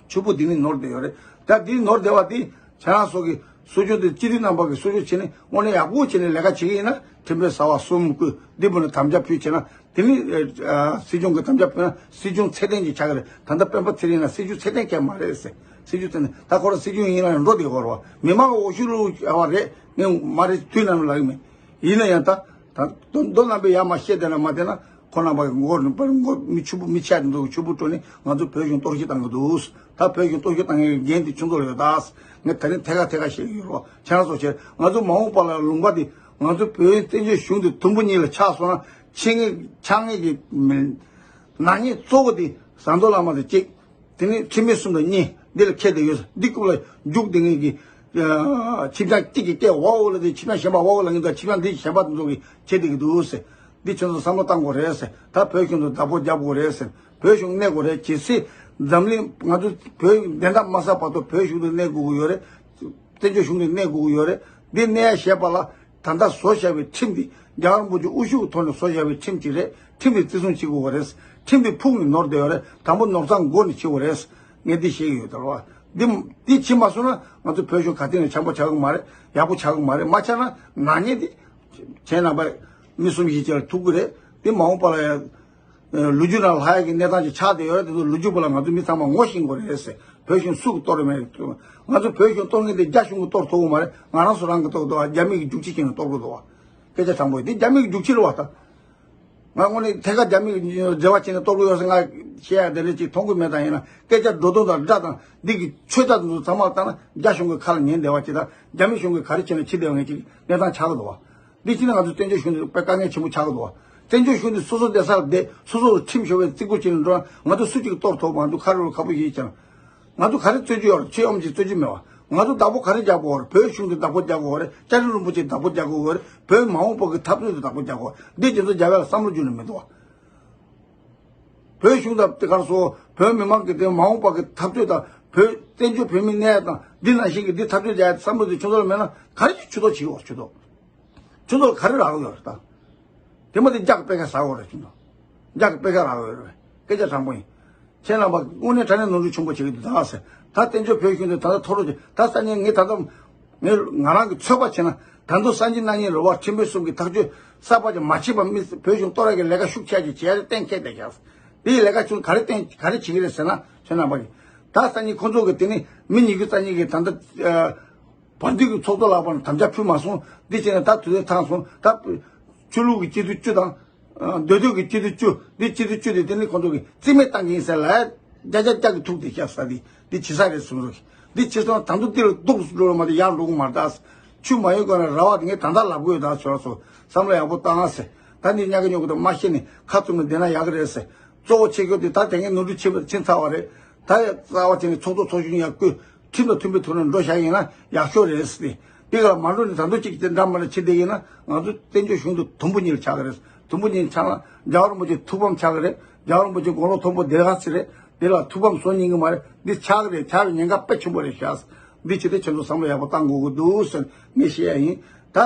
ཕྱུག་པོ་འདི་ནས་ནོར་བསྡད་ཡོད་རེད། ད་འདི་ནོར་བསྡད་པ་འདི་ཁྱེད་རང་ཚོ་གི་སྲོལ་རྒྱུན་དེ་སྤྱི་འཐུས་རྣམ་པ་གི་སྲོལ་རྒྱུན་བྱས་ནས་དངོས་གནས་ཡག་པོ་བྱས་ནས་ལས་ཀ་བྱེད་ཀྱི་ཡིན་ན། ཁྲིམས་དཔོན་གསར་པ་གསུམ་བསྐོས། འདི་བུ་ནས་དམ་བཅའ་ཕུལ་བྱས་ན། དེ་ནི་ཨ་སྲིད་སྐྱོང་གི་དམ་བཅའ་ཕུལ་ན་སྲིད་སྐྱོང་ཚད་ལྡན་ཅིག་ཆགས་ཀྱི་རེད། ད་ལྟ་སྤེན་པ་ཚེ་རིང་ལ་སྲིད་སྐྱོང་ཚད་ལྡན་གང་ཡང་མ་རེད་ཟེར། སྲིད་སྐྱོང་ཚད་ལྡན་ད་ཁོ་རང་སྲིད་སྐྱོང་ཡིན་ན་འགྲོ་བསྡད་ཀྱི་ཡོད་རེད་བ། མི་མང་གི་འོས་ཤོག་བླུགས་བྱས་པ་རེད། ངས་མ་རེད་དུས་ནམ་ལབ་ཀྱི་མེད། ཡིན་ན་ཡང་ད་ད་མདོ་མདོ་རྣམ་པའི་ཡར་མར་བཤད་བསྡད་ན་མ་བསྡད་ན། ཁོ་རྣམ་པ་གི་མགོ་ནས་པར་མགོ་མི་ཕྱུག་པོ་མི་ཆགས་འདུག་ཕྱུག་པོ་སྤྲོ་ནས་ང་ཚོ་བོད་གཞུང་གཏོར་བཤིག་བཏང་གི་འདུག་ད་བོད་གཞུང་གཏོར་བཤིག་བཏང་མཁན་གྱི་འགན་དེ་ཁྱོད་ཚོ་ལ་ཡོད་ད། ངས་ད་རིང་ཐད་ཀར་ཐད་ཀར་བཤད་ཀྱི་ཡོད་རེད། ཁྱེད་རང་ཚོ་བྱས་ང་ཚོ་མ་འོངས་པ་ལ་ལུང་པ་དེ་ང་ཚོ་བོད་བཙན་བྱོལ་གཞུང་དེ་དུམ་བུ་གཉིས་ལ་ཆག་སོང་ན། ཆེད་མངགས་ཆག་མཁན་གྱི་མི་ནག་ཉེས་གཙོ་བོ་དེ་ཟམ་གདོང་བླ་མ་དང་གཅིག་དེ་ནས་ཁྲིམས་དཔོན་གསུམ་དང་གཉིས་འདི་ལ་འཁེལ་བསྡད་ཡོད། འདི་རྐུབ་ལ་རྒྱུག་བསྡད་མཁན་གྱི་ཨ་ཁྱིམ་ཚང་གཅིག་གི་སྐད་ཝའོ་ལབ་དེ་ཁྱིམ་ཚང་གཞན་པ་ཝའོ་ལབ་མཁན་དང་། ཁྱིམ་ཚང་འདི་གཞན་པ་དེ་ཚོ་གིས་བྱེད་བསྡད་ཀྱི་འདུག་ཟེར། འདི་ཁྱོད་ཚོ་བསམ་བློ་བཏང་དགོས་རེད་ཟེར། ད་བོད་གཞུང་དུ་བདག་པོ་རྒྱབ་དགོས་རེད་ཟེར། བོད་གཞུང་གནས་དགོས་རེད། གལ་སྲིད་འཛམ་གླིང་ང་ཚོ་བོད་བདེན་མཐའ་མ་གསལ་བར་དུ་བོད་གཞུང་དུ་གནས་དགོས་ཀྱི་ཡོད་རེད། བཙན་བྱོལ་གཞུང་དུ་གནས་དགོས་ཀྱི་ཡོད་རེད། འདི་གནས་ཡ་བྱེད་པ་ལ་ད་ལྟ་བཟོ་བཞག་པའི་ཁྲིམས་འདི་རྒྱལ་བ་རིན་པོ་ཆེ་དབུ་བཞུགས་ཐོག་ནས་བཟོ་བཞག་པའི་ཁྲིམས་ཅིག་རེད། ཁྲིམས་འདི་བརྩི་སྲུང་བྱེད་དགོས་པ་རེད། ཁྲིམས་འདི་ཕུགས་ནས་ནོར་བསྡད་ཡོད་རེད། དང་པོ་ནོར་ཚང་མགོ་ནས་བྱེད་དགོས་རེད། ངས་འདི་བཤད་ཀྱི་ཡོད་ད་རེད་བ། འདི་འདི་བྱེད་མ་སོང་ན་ང་ཚོ་བོད་གཞུང་ག་ཚོད་ནས་འཆམ་པོ་ཆགས་ཀྱི་མ་རེད། ཡག་པོ་ཆགས་ཀྱི་མ་རེད། མ་ཆགས་ན་ནག་ཉེས་འདི་ཁྱེད་རྣམ་པ་མི་གསུམ་བཞི་བཅས་ལ་ཐུག་གི་རེད། འདི་མ་འོངས་པ་ལ་ཡང་ལོ་རྒྱུས་ནང་ལྷག་ཡག་གི་གནས་སྟངས་ཅིག་ཆགས་བསྡད་ཡོད་རེད། དེ་ཚོ་ལོ་རྒྱུས་པོ་ལ་ང་ཚོ་མི་ཚང་མ་ངོ་ཤེས་དགོས་རེད་ཟེར། བོད་གཞུང་སུ་གིས་གཏོར་མེད། ང་ཚོ་བོད་གཞུང་གཏོར་མཁན་དེ་རྒྱ་གཞུང་གིས་གཏོར་ཐུབ་ཀྱི་མ་རེད། ང་རང་ཚོ་རང་གིས་གཏོར་གི་འདུག་རྒྱ་མི་གིས་རྒྱུག་ཁྱི་བྱས་ནས་གཏོར་གི་འདུག་དེ་རྒྱ་མི་གི་རྒྱུག་ཁྱི་རེད་བ་ད། ང་དངོས་གནས་ཐད་ཀར་རྒྱ་མི་གི་འབྲེལ་བ་བྱས་ནས་གཏོར་གི་ཡོད་ཟེར་ང་བཤད་ཡ་དེ་འདྲ་ཅིག་མཐོང་གི་མེད། ད་ཡིན་ན་སྐད་ཆ་འགྲོ་དོན་དང་སྒྲ་དང་འདི་གི་ཆོད་ཆ་དེ་ཚོ་ཚང་མ་བལྟས་ན་རྒྱ་གཞུང་གི་ཁ་ལ་ཉན་བསྡད་པ་ཅིག་དང་། རྒྱ་མི་གཞུང་གིས་ག་རེ་བྱས་ན་བྱེད་བསྡད་པ་ངེས་ཅིག་གནས་སྟངས་ཆགས་ཀྱི་འདུག་བ། འདི་བྱས་ན་ང་ཚོ་བཙན་བྱོལ་གཞུང་འདི་དཔེ་དཀའ་ངལ་ཆེན་པོ་ཆགས་ཀྱི་འདུག་བ། བཙན་བྱོལ་གཞུང་འདི་སོ་སོ་བསྡད་ས་ལ་བསྡད། སོ་སོ་ལ་ཁྲིམས་ཤོར་བའི་བརྩི་བཀུར་བྱས་ནས་འགྲོ་ན་ང་ཚོ་སུ་གཅིག་གིས་གཏོར་ཐུབ་མ་འདུག་ཁ་རུ་རུ་ཁ་པོ་ཞིག་བྱས་ན། ང་ཚོ་ག་རེ་རྩོད་རྒྱུ་ཡོད་རེད། ཆོས་ཨོམ་གྱིས་རྩོད་རྒྱུ་མེད་བ། ང་ཚོ་བདག་པོ་ག་རེ་རྒྱག་དགོས་རེད། བོད་གཞུང་གི་བདག་པོ་རྒྱག་དགོས་རེད། བཅའ་ཁྲིམས་རིན་པོ་ཆེ་བདག་པོ་རྒྱག་དགོས་རེད། བོད་མ་འོངས་པ་གི་འཐབ་རྩོད་དེ་བདག་པོ་རྒྱག་དགོས་རེད། འདི་དེ་ཚོ་རྒྱ་བལ་ལ་བསམ་བློ་བཅུག་ནས་མི་འདུག་བ། བོད་གཞུང་དང་དེ་གར་སོ་བོད་མི་མང་གི་དེ་མ་འོངས་པ་གི་འཐབ་རྩོད་དང་བོད་བཙན་བྱོལ་བོད་མི་གནས་དང་འདི་ནང་བཞིན་གི་འདི་འཐབ་རྩོད་རྒྱག་བསམ་བློ་དེ་ཁྱོད་ཚོ་ལ་མེད་ན་ག་རེ་ཅིག་ཆུ་ཐོག་བྱེད་དགོས་ཆུ་ཐོག་ཁྱོད་ཚོར་ག་རེ་རག་ཡོད་རེད་ད། དེ་མ་དེ་རྒྱག་པེ་ཁ་ཟ་འོ་རེད་ཁྱོད་ཚོ། རྒྱག་པེ་ཁ་རག་ཡོད་རེད། སྐད་ཆ་དྲང་པོ་ཡིན། ཁྱེད་རྣམ་པ་དངོས་གནས་དྲང་གནས་ནོར་འཁྲུལ་ཆེན་པོ་བྱེད་ཀྱི་འདུག་ད་ཟེར། ད་བཙན་བྱོལ་བོད་གཞུང་དེ་ད་ལྟ་མཐོ་རུ་ཆེ་ད་ས་ཉིན་ངས་ད་ལྟ་ངས་ང་རང་གི་ཚོད་དཔག་བྱས་ན་ད་དུང་སང་ཉིན་གནངས་ཉིན་རེ་བ་ཁྲིམས་དཔོན་གསུམ་གྱི་ཐག་གཅོད་གསར་པ་ཅིག་མ་བྱེད་པ་མི་བོད་གཞུང་གཏོར་རག་གི་ལས་ཀ་ཤུགས་ཆེ་ཅིག་བྱེད་ཡ་དེ་གཏན་འཁེལ་བསྡད་ཀྱང་། དེའི་ལས་ཀ་ཆུང་ག་རེ་བསྟན་ག་རེ་བྱེད་ཀྱི་རེད་ཟེར་ན་ཁྱོད་རྣམ་པ་གིས་ད་སང་ཉིན་ཁོང་ཚོ་གི་དེ་ནི་མི་ཉི་ཤུ་རྩ་གཉིས་ཀྱི་ད་ལྟ། བར་དུས་ཀྱི་ཚོགས་གཙོ་ལྷག་པར་དམ་བཅའ་ཕུལ་མ་སོང་། འདི་བྱས་ནས་ད་དུས་ཚོད་ཐང་སོང་། ད་ཆོས་ལུགས་ཀྱི་སྤྱི་འཐུས་བཅུ་དང་། འདོད་འདོད་ཀྱི་སྤྱི་འཐུས་བཅུ་འདི་སྤྱི་འཐུས་བཅུ་དེ་དེ་ནི་ཁོང་ཚོ་གི་རྩིས་མེད་བཏང་གི་ཡིན་ཟེར་ལ། རྒྱ་རྒྱ་རྒྱ་གི་ཐུག་དེ་བཤད་ས་དེ་འདི་བྱེད་ས་རེད་གསུངས་རོགས། འདི་བྱེད་སོང་ད་དུང་འདི་ལ་སྡུག་འགྲོ་མ་དེ་ཡར་འགྲོ་གི་མ་རེད་ད། ཆུ་མ་ཡོད་གོང་ནས་ར་བ་དེ་ངས་ད་ལྟ་ལབ་དགོས་ད་ཟེར་སོ། བསམ་བློ་ཡག་པོ་བཏང་ཨ་ཟེར། ད་འདི་ཉག་གི་ཉོག་གི་དང་མ་ཤེས་ནས་ཁ་བཙུམ་ནས་བསྡད་ན་ཡག་གི་རེད་ཟེར། གཙོ་བོ་ཆེ་ཤོས་དེ་ད་དེ་ངས་ནོར་འཁྲུལ་ཆེ་བ་ཕྱིན་ཚར་བ་རེད། ད་ཡ་རྩ་བ་བྱས་ནས་ཚོགས་གཙོ་ཚོགས་གཞོན་ཡར་བསྐོས། ཁྲིམས་དང་མཐུན་པའི་ཐོག་ནས་འགྲོ་བཞག་ཡིན་ན་ཡག་ཤོས་རེད་ཟེར་ཏེ། དེ་ག་ལ་མ་འགྲོ་ནས་ད་དུང་གཅིག་དེ་འདྲ་མ་ལ་བྱེད་བསྡད་ཡིན་ན་ང་ཚོ་བཙན་བྱོལ་གཞུང་དུ་དུམ་བུ་གཉིས་ལ་ཆགས་ཀྱི་རེད། དུམ་བུ་གཉིས་ཆགས་ན་རྒྱལ་བ་རིན་པོ་ཆེ་ཐུགས་ཕམ་ཆགས་ཀྱི་རེད། རྒྱལ་བ་རིན་པོ་ཆེ་དགུང་ལོ་མཐོན་པོ་བདེ་ཁ་ཚིག་རེད། དེ་ལ་ཐུགས་ཕམ་བཟོ་ཉན་གྱི་མ་རེད། འདི་ཆགས་ཀྱི་རེད། ཆགས་པའི་ཉེན་ཁ་དཔེ་ཆེན་པོ་རེད་ཤག་འདི་བྱེད་དུས་ཁྱེད་ཚོ་བསམ་བློ་ཡག་པོ་བཏང་དགོས་ཀྱི་འདུག་ཟེར་ངས་བཤད་ཡ་ཡིན། ད།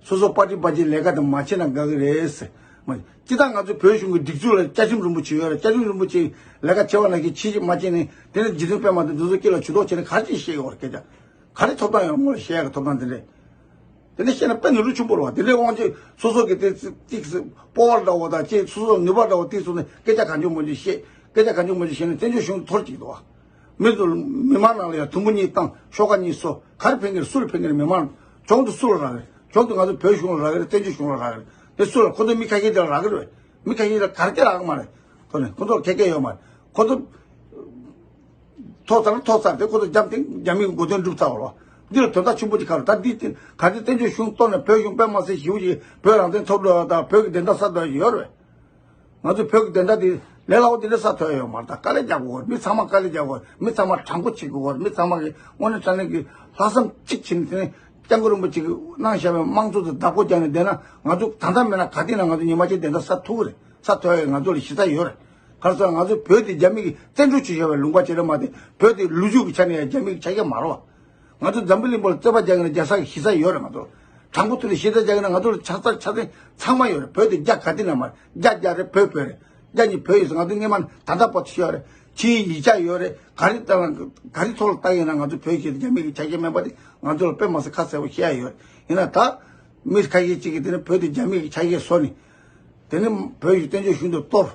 སོ་སོ་པར་ཏི་པར་ཏི་ལས་ཀ་དེ་མ་བྱས་ན་དགའ་གི་རེད་ཟེར། མ་སྤྱི་བཏང་ང་ཚོ་བོད་གཞུང་གི་སྒྲིག་འཛུགས་ལ་བཅའ་ཁྲིམས་རིན་པོ་ཆེ་ཡོད་རེད། བཅའ་ཁྲིམས་རིན་པོ་ཆེ་ལས་ཀ་བྱེད་པ་ནང་བཞིན་བྱེད་ཅིག་མ་བྱས་ནས་དེ་ནས་རྗེ་བཙུན་པད་མ་དེ་འདི་ཚོ་སྐྱེ་ལ་ཇུས་གཏོགས་བྱས་ནས་ག་རེ་ཅིག་བཤད་ཡོད་རེད་སྐད་ཆ། ག་རེ་ཐོབ་ཐང་ཡོད་མོ་ལ་བཤད་ཡག་གི་ཐོབ་ཐང་དེ་འདྲས། དེ་འདྲས་བཤད་ན་དཔེ་ནོར་འཁྲུལ་ཆེན་པོ་རེད་བ། དེ་འདྲས་དབང་ཆེ་སོ་སོ་གི་དེ་ཏིག་སྤོབས་པ་འདྲ་བོ་དང་ཅིག་སོ་སོ་ནུས་པ་འདྲ་བོ་ཏིག་སོང་ནས་སྐད་ཆ་གང་བྱུང་མང་བྱུང་བཤད། སྐད་ཆ་གང་བྱུང་མང་བྱུང་བཤད་ནས་བཙན་བྱོལ་གཞུང་འཐོར་ཅིག་འདུག་བ། མི་ཚོ་མི་མང་ནང་ལ་ཡང་དུམ་བུ་གཉིས་བཏང་ཤོག་ཁ་གཉིས་སོ་ག་རེ་ཕན་གི་རེད། སུ་ལ་ཕན་གི་རེད། མི་མང་གྱོང་དེ་སུ་ལ་རག་གི་རེད། གྱོང་དེ་ང་ཚོ་བོད་གཞུང་ལ་རག་གི་རེད། བཙན་བྱོལ་གཞུང་ལ་རག་གི་རེད། དེ་སུ་ལ་ཁོ་ཚོ་མི་ཁ་ཤས་དེ་ལ་རག་གི་རེད། མི་ཁ་ཤས་དེ་ལ་ག་རེ་སྐད་རག་གི་མ་རེད། ཁོ་ནས་ཁོ་ཚོ་ལ་ཁེ་ཁེ་ཡོད་མ་རེད། ཁོ་ཚོ་ཐོག་ཚར་ཐོག་ཚར་དེ་ཁོ་ཚོ་རྒྱབ་སྟེང་རྒྱ་མིའི་མགོ་རྟིང་སྒྲུབ་ཚར་བ་ལ། འདི་ལ་དོན་དག་ཆེན་པོ་ཅིག་ག་རེ་ད་འདི་དེ་ག་དེ་བཙན་བྱོལ་གཞུང་གཏོར་ནས་བོད་གཞུང་དཔེ་མ་སྲིད་ཞེ་པོ་ཅིག་བོད་རང་བཙན་ཐོབ་འགྲོ་ཡ་དང་བོད་ཀྱི་བདེན་མཐའ་གསལ་འགྲོ་ཡ་ཅིག་ཡོད་རེད། ང་ཚོས་བོད་ཀྱི་བདེན་མཐའ་དེ་ལས་སླ་བོ་དེ་འདྲ་གསལ་ཐུབ་ཡ་ཡོད་མ་རེད། ད་དཀའ་ལས་རྒྱག་དགོས་རེད། མི་ཚང་མ་དཀའ་ལས་རྒྱག་དགོས་རེད། མི་ཚང་མ་དྲང་པོ་བྱེད་དགོས་རེད། མི་ཚང་མ་གི་དངོས་གནས་དྲང་གནས་ཀྱི་ལྷག་བསམ་གཅིག་བྱས་ནས་དེ་ནས་སྐྱབས་མགོན་རིན་པོ་ཆེ་གིས་གནང་བཞག་པའི་དམངས་གཙོ་དེ་བདག་པོ་རྒྱག་ནས་བསྡད་ན་ང་ཚོ་ད་ལྟ་མེད་ན་ག་དུས་ན་ང་ཚོ་ཉི་མ་གཅིག་བདེན་མཐའ་གསལ་ཐུབ་ཀྱི་རེད། གསལ་ཐུབ་ཡ་ང་ཚོ་ལ་གཞི་རྩ་ཡོད་རེད། ག་རེ་ཟེར་ན་ང་ཚོ་བོད་དེ་རྒྱ་མི་གིས་བཙན་འཕྲོག་བྱེད་བཞག་པའི་ལུང་པ་ཅིག་རེད་མ་གཏོགས་བོད་དེ་ལོ་རྒྱུས་ཀྱི་ཆ་ནས་ཡང་རྒྱ་མི་གི་ཆ་ཤས་མ་རེད་བ། ང་ཚོ་འཛམ་བུ་གླིང་པ་ལ་རྩོད་པ་རྒྱག་གི་ན་རྒྱལ་ས་གི་གཞི་རྩ་ཡོད་རེད། ང་ཚོ་ལ་དྲང་པོ་ཐུག་ནས་གཞི་རྩ་རྒྱག་གི་ན་ང་ཚོ་ལ་ཆ་ཚང་ཆ་ཚང་ཚང་མ་ཡོད་རེད། བོད་དེ་རྒྱ་ག་དུས་ན་མ་རེད། རྒྱ་རྒྱ་རེད། བོད་བོད་རེད། རྒྱ་གཉིས་བོད་ཡོད་ཟེར། ང་ཚོ་སྔས་མ་ནས་ད་ལྟ་བར་དུ་ཤེས་ཡོད་རེད། ཕྱིའི་ཡིག་ཆ་ཡོད་རེད། ག་རེ་ལྟ་ན་ག་རེ་ཐོག་ལ་ལྟ་ཡིན་ན་ང་ཚོ་བོད་ཀྱི་རྒྱ་མི་གི་ཆ་ཤས་མེད་པ་དེ་ང་ཚོ་ལ་དཔེ་མ་སྲིད་ཁ་གསལ་པོ་བཤད་ཡ་ཡོད་རེད། ཡིན་ན་ད་མི་ཁ་ཤས་ཅིག་གིས་དེ་ནི་བོད་དེ་རྒྱ་མི་གི་ཆ་ཤས་བཟོས་ནས་དེ་ནི་བོད་ཀྱི་བཙན་བྱོལ་གཞུང་དུ་གཏོར།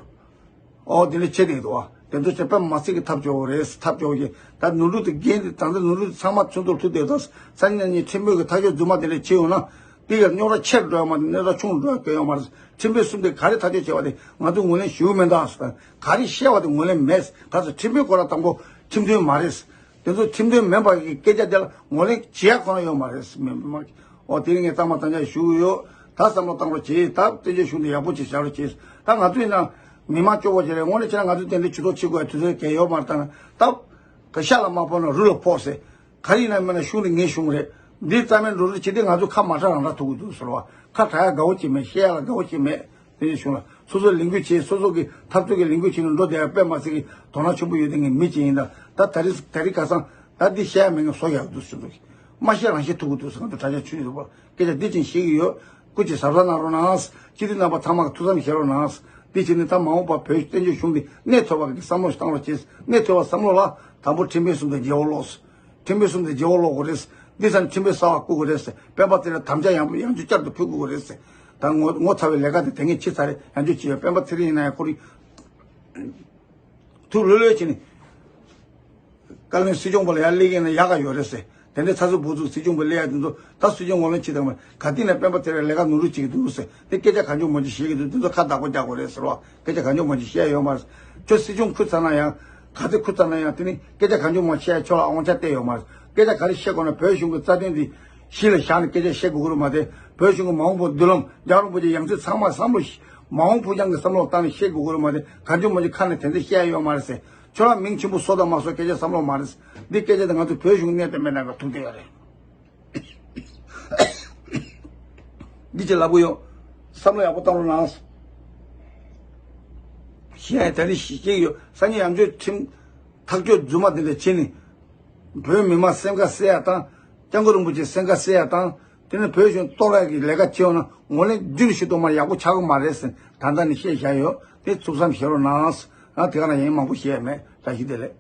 ཨོ་དེ་འདྲ་བྱེད་བསྡད་འདུག་ཨ། དེ་ཚོ་བྱས་དཔེ་མ་སྲིད་ཀྱི་ཐབས་སྐྱོ་བོ་རེད། ཐབས་སྐྱོ་བོ་ཞིག་ད་ནོར་འཁྲུལ་དེ་འགན་དེ་ད་ལྟ་ནོར་འཁྲུལ་ཚང་མ་ཚུར་འདུར་ཐུབ་བསྡད་འདུག་སང་ཉིན་གཉིས་ཁྲིམས་དཔོན་གྱི་ཐག་གཅོད་རྫུན་མ་དེ་འདྲ་བྱེད་ཡོང་ན་དེ་ཡང་རྙོག་དྲ་ཆེར་འགྲོ་ཡ་མ་རེད། རྙོག་དྲ་ཆུང་འགྲོ་ཡ་གང་ཡོད་མ་རེད། ཁྲིམས་དཔོན་གསུམ་དེ་ག་རེ་ཐག་གཅོད་བྱས་པ་དེ་ང་ཚོ་ངོས་ལེན་ཞུ་གི་མེད་ད་ཟེར། ག་རེ་བཤད་པ་དེ་ངོས་ལེན་མེད། ད་ཚོ་ཁྲིམས་དཔོན་ཁོ་རང་དང་པོ་ཁྲིམས་མཐུན་མ་རེད། དེ་ཚོ་ཁྲིམས་མཐུན་མིན་པ་གི་སྐད་ཆ་དེ་ལ་ངོས་ལེན་བྱེད་ཡ་ཁོ་རང་ཡོད་མ་རེད་ཟེར། མི་མི་མང་གིས་ཨོ་དེ་རིང་ངས་གཙང་མ་གཙང་རྐྱང་ཞུ་གི་ཡོད། ད་བསམ་བློ་བཏང་རོགས་བྱེད། ད་བཙན་བྱོལ་གཞུང་དེ་ཡག་པོ་ཅིག་བཞག་རོགས་བྱེད། ད་ང་ཚོ་ཡིན་ན་མི་མང་སྐྱོ་བོ་ཞིག་རེད། དངོས་གནས་བྱས་ན་ང་ཚོ་དེ་འདྲའི་ཇུས་གཏོགས་བྱེད་དགོས་ཡ་དུས་ཚོད་གལ་ཡོད་མ་རེད། ད་ད་ག་ཤ་ལ་མ་ཕོག་ན་རུ་ལ་ཕོག་ཟེར། ག་རེ་ཡིན་ན་མིན་ན་གཞུང་དེ་ངའི་གཞུང་རེད། འདི་རྩ་མེད་འགྲོ་རེས་བྱེད་དུས་ང་ཚོ་ཁ་མ་གྲག་རང་གྲག་ཐུག་གི་འདུག་ཟེར་བ། ཁ་གྲག་ཡ་དགའ་བོ་ཅིག་མེད། བཤད་ཡ་ལ་དགའ་བོ་ཅིག་མེད། དེ་ནས་གཞུང་ལ་སོ་སོའི་ལས་འགུལ་བྱེད། སོ་སོ་གི་འཐབ་རྩོད་ཀྱི་ལས་འགུལ་བྱེད་ནས་འགྲོ་བསྡད་ཡ་དཔེ་མ་སྲིད་ཀྱི་དོ་སྣང་ཆེན་པོ་ཡོད་དེ་ངས་མི་ཅིག་ཡིན། ད་ད་རེས་ད་རེས་ཁ་སང་ད་འདི་བཤད་ཡ་མེད་ངས་བཟོ་ཡག་འདུག་ཟེར་འདུག་མ་བཤད་རང་བཤད་ཐུག་གི་འདུག་ཟེར། ང་ཚོ་དྲ་རྒྱ་ཆུ་ཡོད་པ་སྐད་ཆ་འདི་ཅིག་བཤད་ཀྱི་ཡོད། སྐུ་མཁྱེན་གཟབ་གཟབ་གནང་རོགས་གནང་། སྤྱི་འཐུས་རྣམ་པ་ཚང་མ་གི་ཐུགས་བསམ་བཞེས་རོགས་གནང་། འདི་བྱས་ནས་ད་མ་འོངས་པ་བོད་བཙན་བྱོལ་གཞུང་འདི་གནས་ཐུབ་པ་གི་བསམ་བློ་ཞིག་བཏང་རོགས་གྱིས། གནས་ཐུབ་པ་བསམ་བློ་ལ་དང་པོ་ཁྲིམས་དཔོན་གསུམ་དང་རྒྱལ་བ་ལོག་ཁྲིམས་དཔོན་གསུམ་དེ་རྗེ་བོ་ལོག་དགོས་རེད། འདི་ཚ་ནི་ཁྲིམས་དཔོན་གསར་བ་བསྐོ་དགོས་རེད། སྤེན་པ་ཚེ་རིང་དམ་བཅའ་ཡང་ཡང་བསྐྱར་དུ་ཕུལ་དགོས་རེད། ད་ངོ་ངོ་ཚ་བའི་ལས་ཀ་དེ་དེ་ངས་བྱས་ཚར་རེད། ཡང་བསྐྱར་བྱས་ཡོད། སྤེན་པ་ཚེ་རིང་ཡིན་ན་ཡང་ཁོ་རང་ཐུགས་ལྷོད་ལྷོད་བྱས་ནས་བཀའ་བློན་སྲིད་སྐྱོང་པ་ལ་ཡར་སླེབས་ཀྱི་ཡིན་ན་ཡག་ག་ཡོད་རེད་ཟེར། དེ་འདྲའི་ཚ་སུ་བུ་ཚུགས་སྲིད་སྐྱོང་པ་སླེབས་ཡ་དེ་ཚོ་ད་སྲིད་སྐྱོང་ངོ་ལོན་བྱེད་དང་མ་ག་དུས་ནས་སྤེན་པ་ཚེ་རིང་ལས་ཀ་ནོར་འཁྲུལ་བྱེད་ཀྱི་འདུག་ཟེར། དེ་སྐད་ཆ་གང་བྱུང་མང་བྱུང་བཤད་ཀྱི་འདུག་དེ་ཚོ་ཁ་བདག་པོ་རྒྱག་དགོས་རེད་ཟེར་བ། སྐད་ཆ་གང་བྱུང་མང་བྱུང་བཤད་ཡོད་མ་རེད། ཁྱོད་སྲིད་སྐྱོང་ཁུར་ཚར་ན་ཡང་ག་ཚོད་ཁུར་ཚར་ན་ཡང་དེ་ནི་སྐད་ཆ་གང་བྱུང་མང་བཤད་ཡ་ཁྱོད་ལ་དབང་ཆ་གཏད་ཡོད་མ་རེད། སྐད་ཆ་ག་རེ་བཤད་དགོས་ན་བོད་གཞུང་གི་རྩ་དོན་འདི་གཞི་ལ་བཞག་ནས་སྐད་ཆ་བཤད་དགོས་ཀྱི་རེད་མ་གཏོགས། བོད་གཞུང་གི་མ་འོངས་པ་མདུན་ལམ་རྒྱལ་བ་རིན་པོ་ཆེ་ཡང་སྲིད་ཚང་མ་བསམ་བློ་ཞིག་མ་འོངས་ཕུགས་རྒྱང་གི་བསམ་བློ་བཏང་ནས་བཤད་དགོས་ཀྱི་རེད་མ་གཏོགས། གང་བྱུང་མང་བྱུང་ཁ་ནས་དེ་འདྲ་བཤད་ཡ་ཡོད་མ་རེད་ཟེར། ཁྱོད་རང་མིང་ཆེན་པོ་བཟོ་དང་མ་བཟོ་སྐད་ཆ་བསམ་བློ་མ་རེད། འདི་སྐད་ཆ་དེ་ང་ཚོ་བོད་གཞུང་གནས་དང་མེད་ན་ག་ཐུག་བསྡད་ཡོད་རེད། འདི་ཅིག་ལབ་གི་ཡོད། བསམ་བློ་ཡག་པོ་བཏང་རོགས་གནང་། གཞི་ཡང་ད་ནི་གཞི་སྐྱེས་ཡོད། སང་ཉིན་ཡང་བཅོས་ཁྲིམས་ཐག་གཅོད་རྫུན་མ་འདི་འདྲ་བྱས་ནས། བོད་མི་མང་སེམས་ཁ་གསལ་ཡག་དང་། སྐྱབས་མགོན་རིན་པོ་ཆེ་སེམས་ཁ་གསལ་ཡག་དང་། དེ་ནས་བོད་གཞུང་གཏོར་ཡག་གི་ལས་ཀ་བྱེད་འོང་ན་ངོས་ལེན་རྒྱུན་ཞིག་ཏུ་མར་ཡག་པོ་ཆགས་ཀྱི་མ་རེད་ཟེར་ད་ལྟ་ནས་བཤད་བཞག་ཡོད། དེ་ཐུགས་བསམ་བཞེས་རོགས་གནང་། ང་དེ་ག་ན་ཡིན་མང་པོ་བཤད་མེད། བཀྲ་ཤིས་བདེ་ལེགས།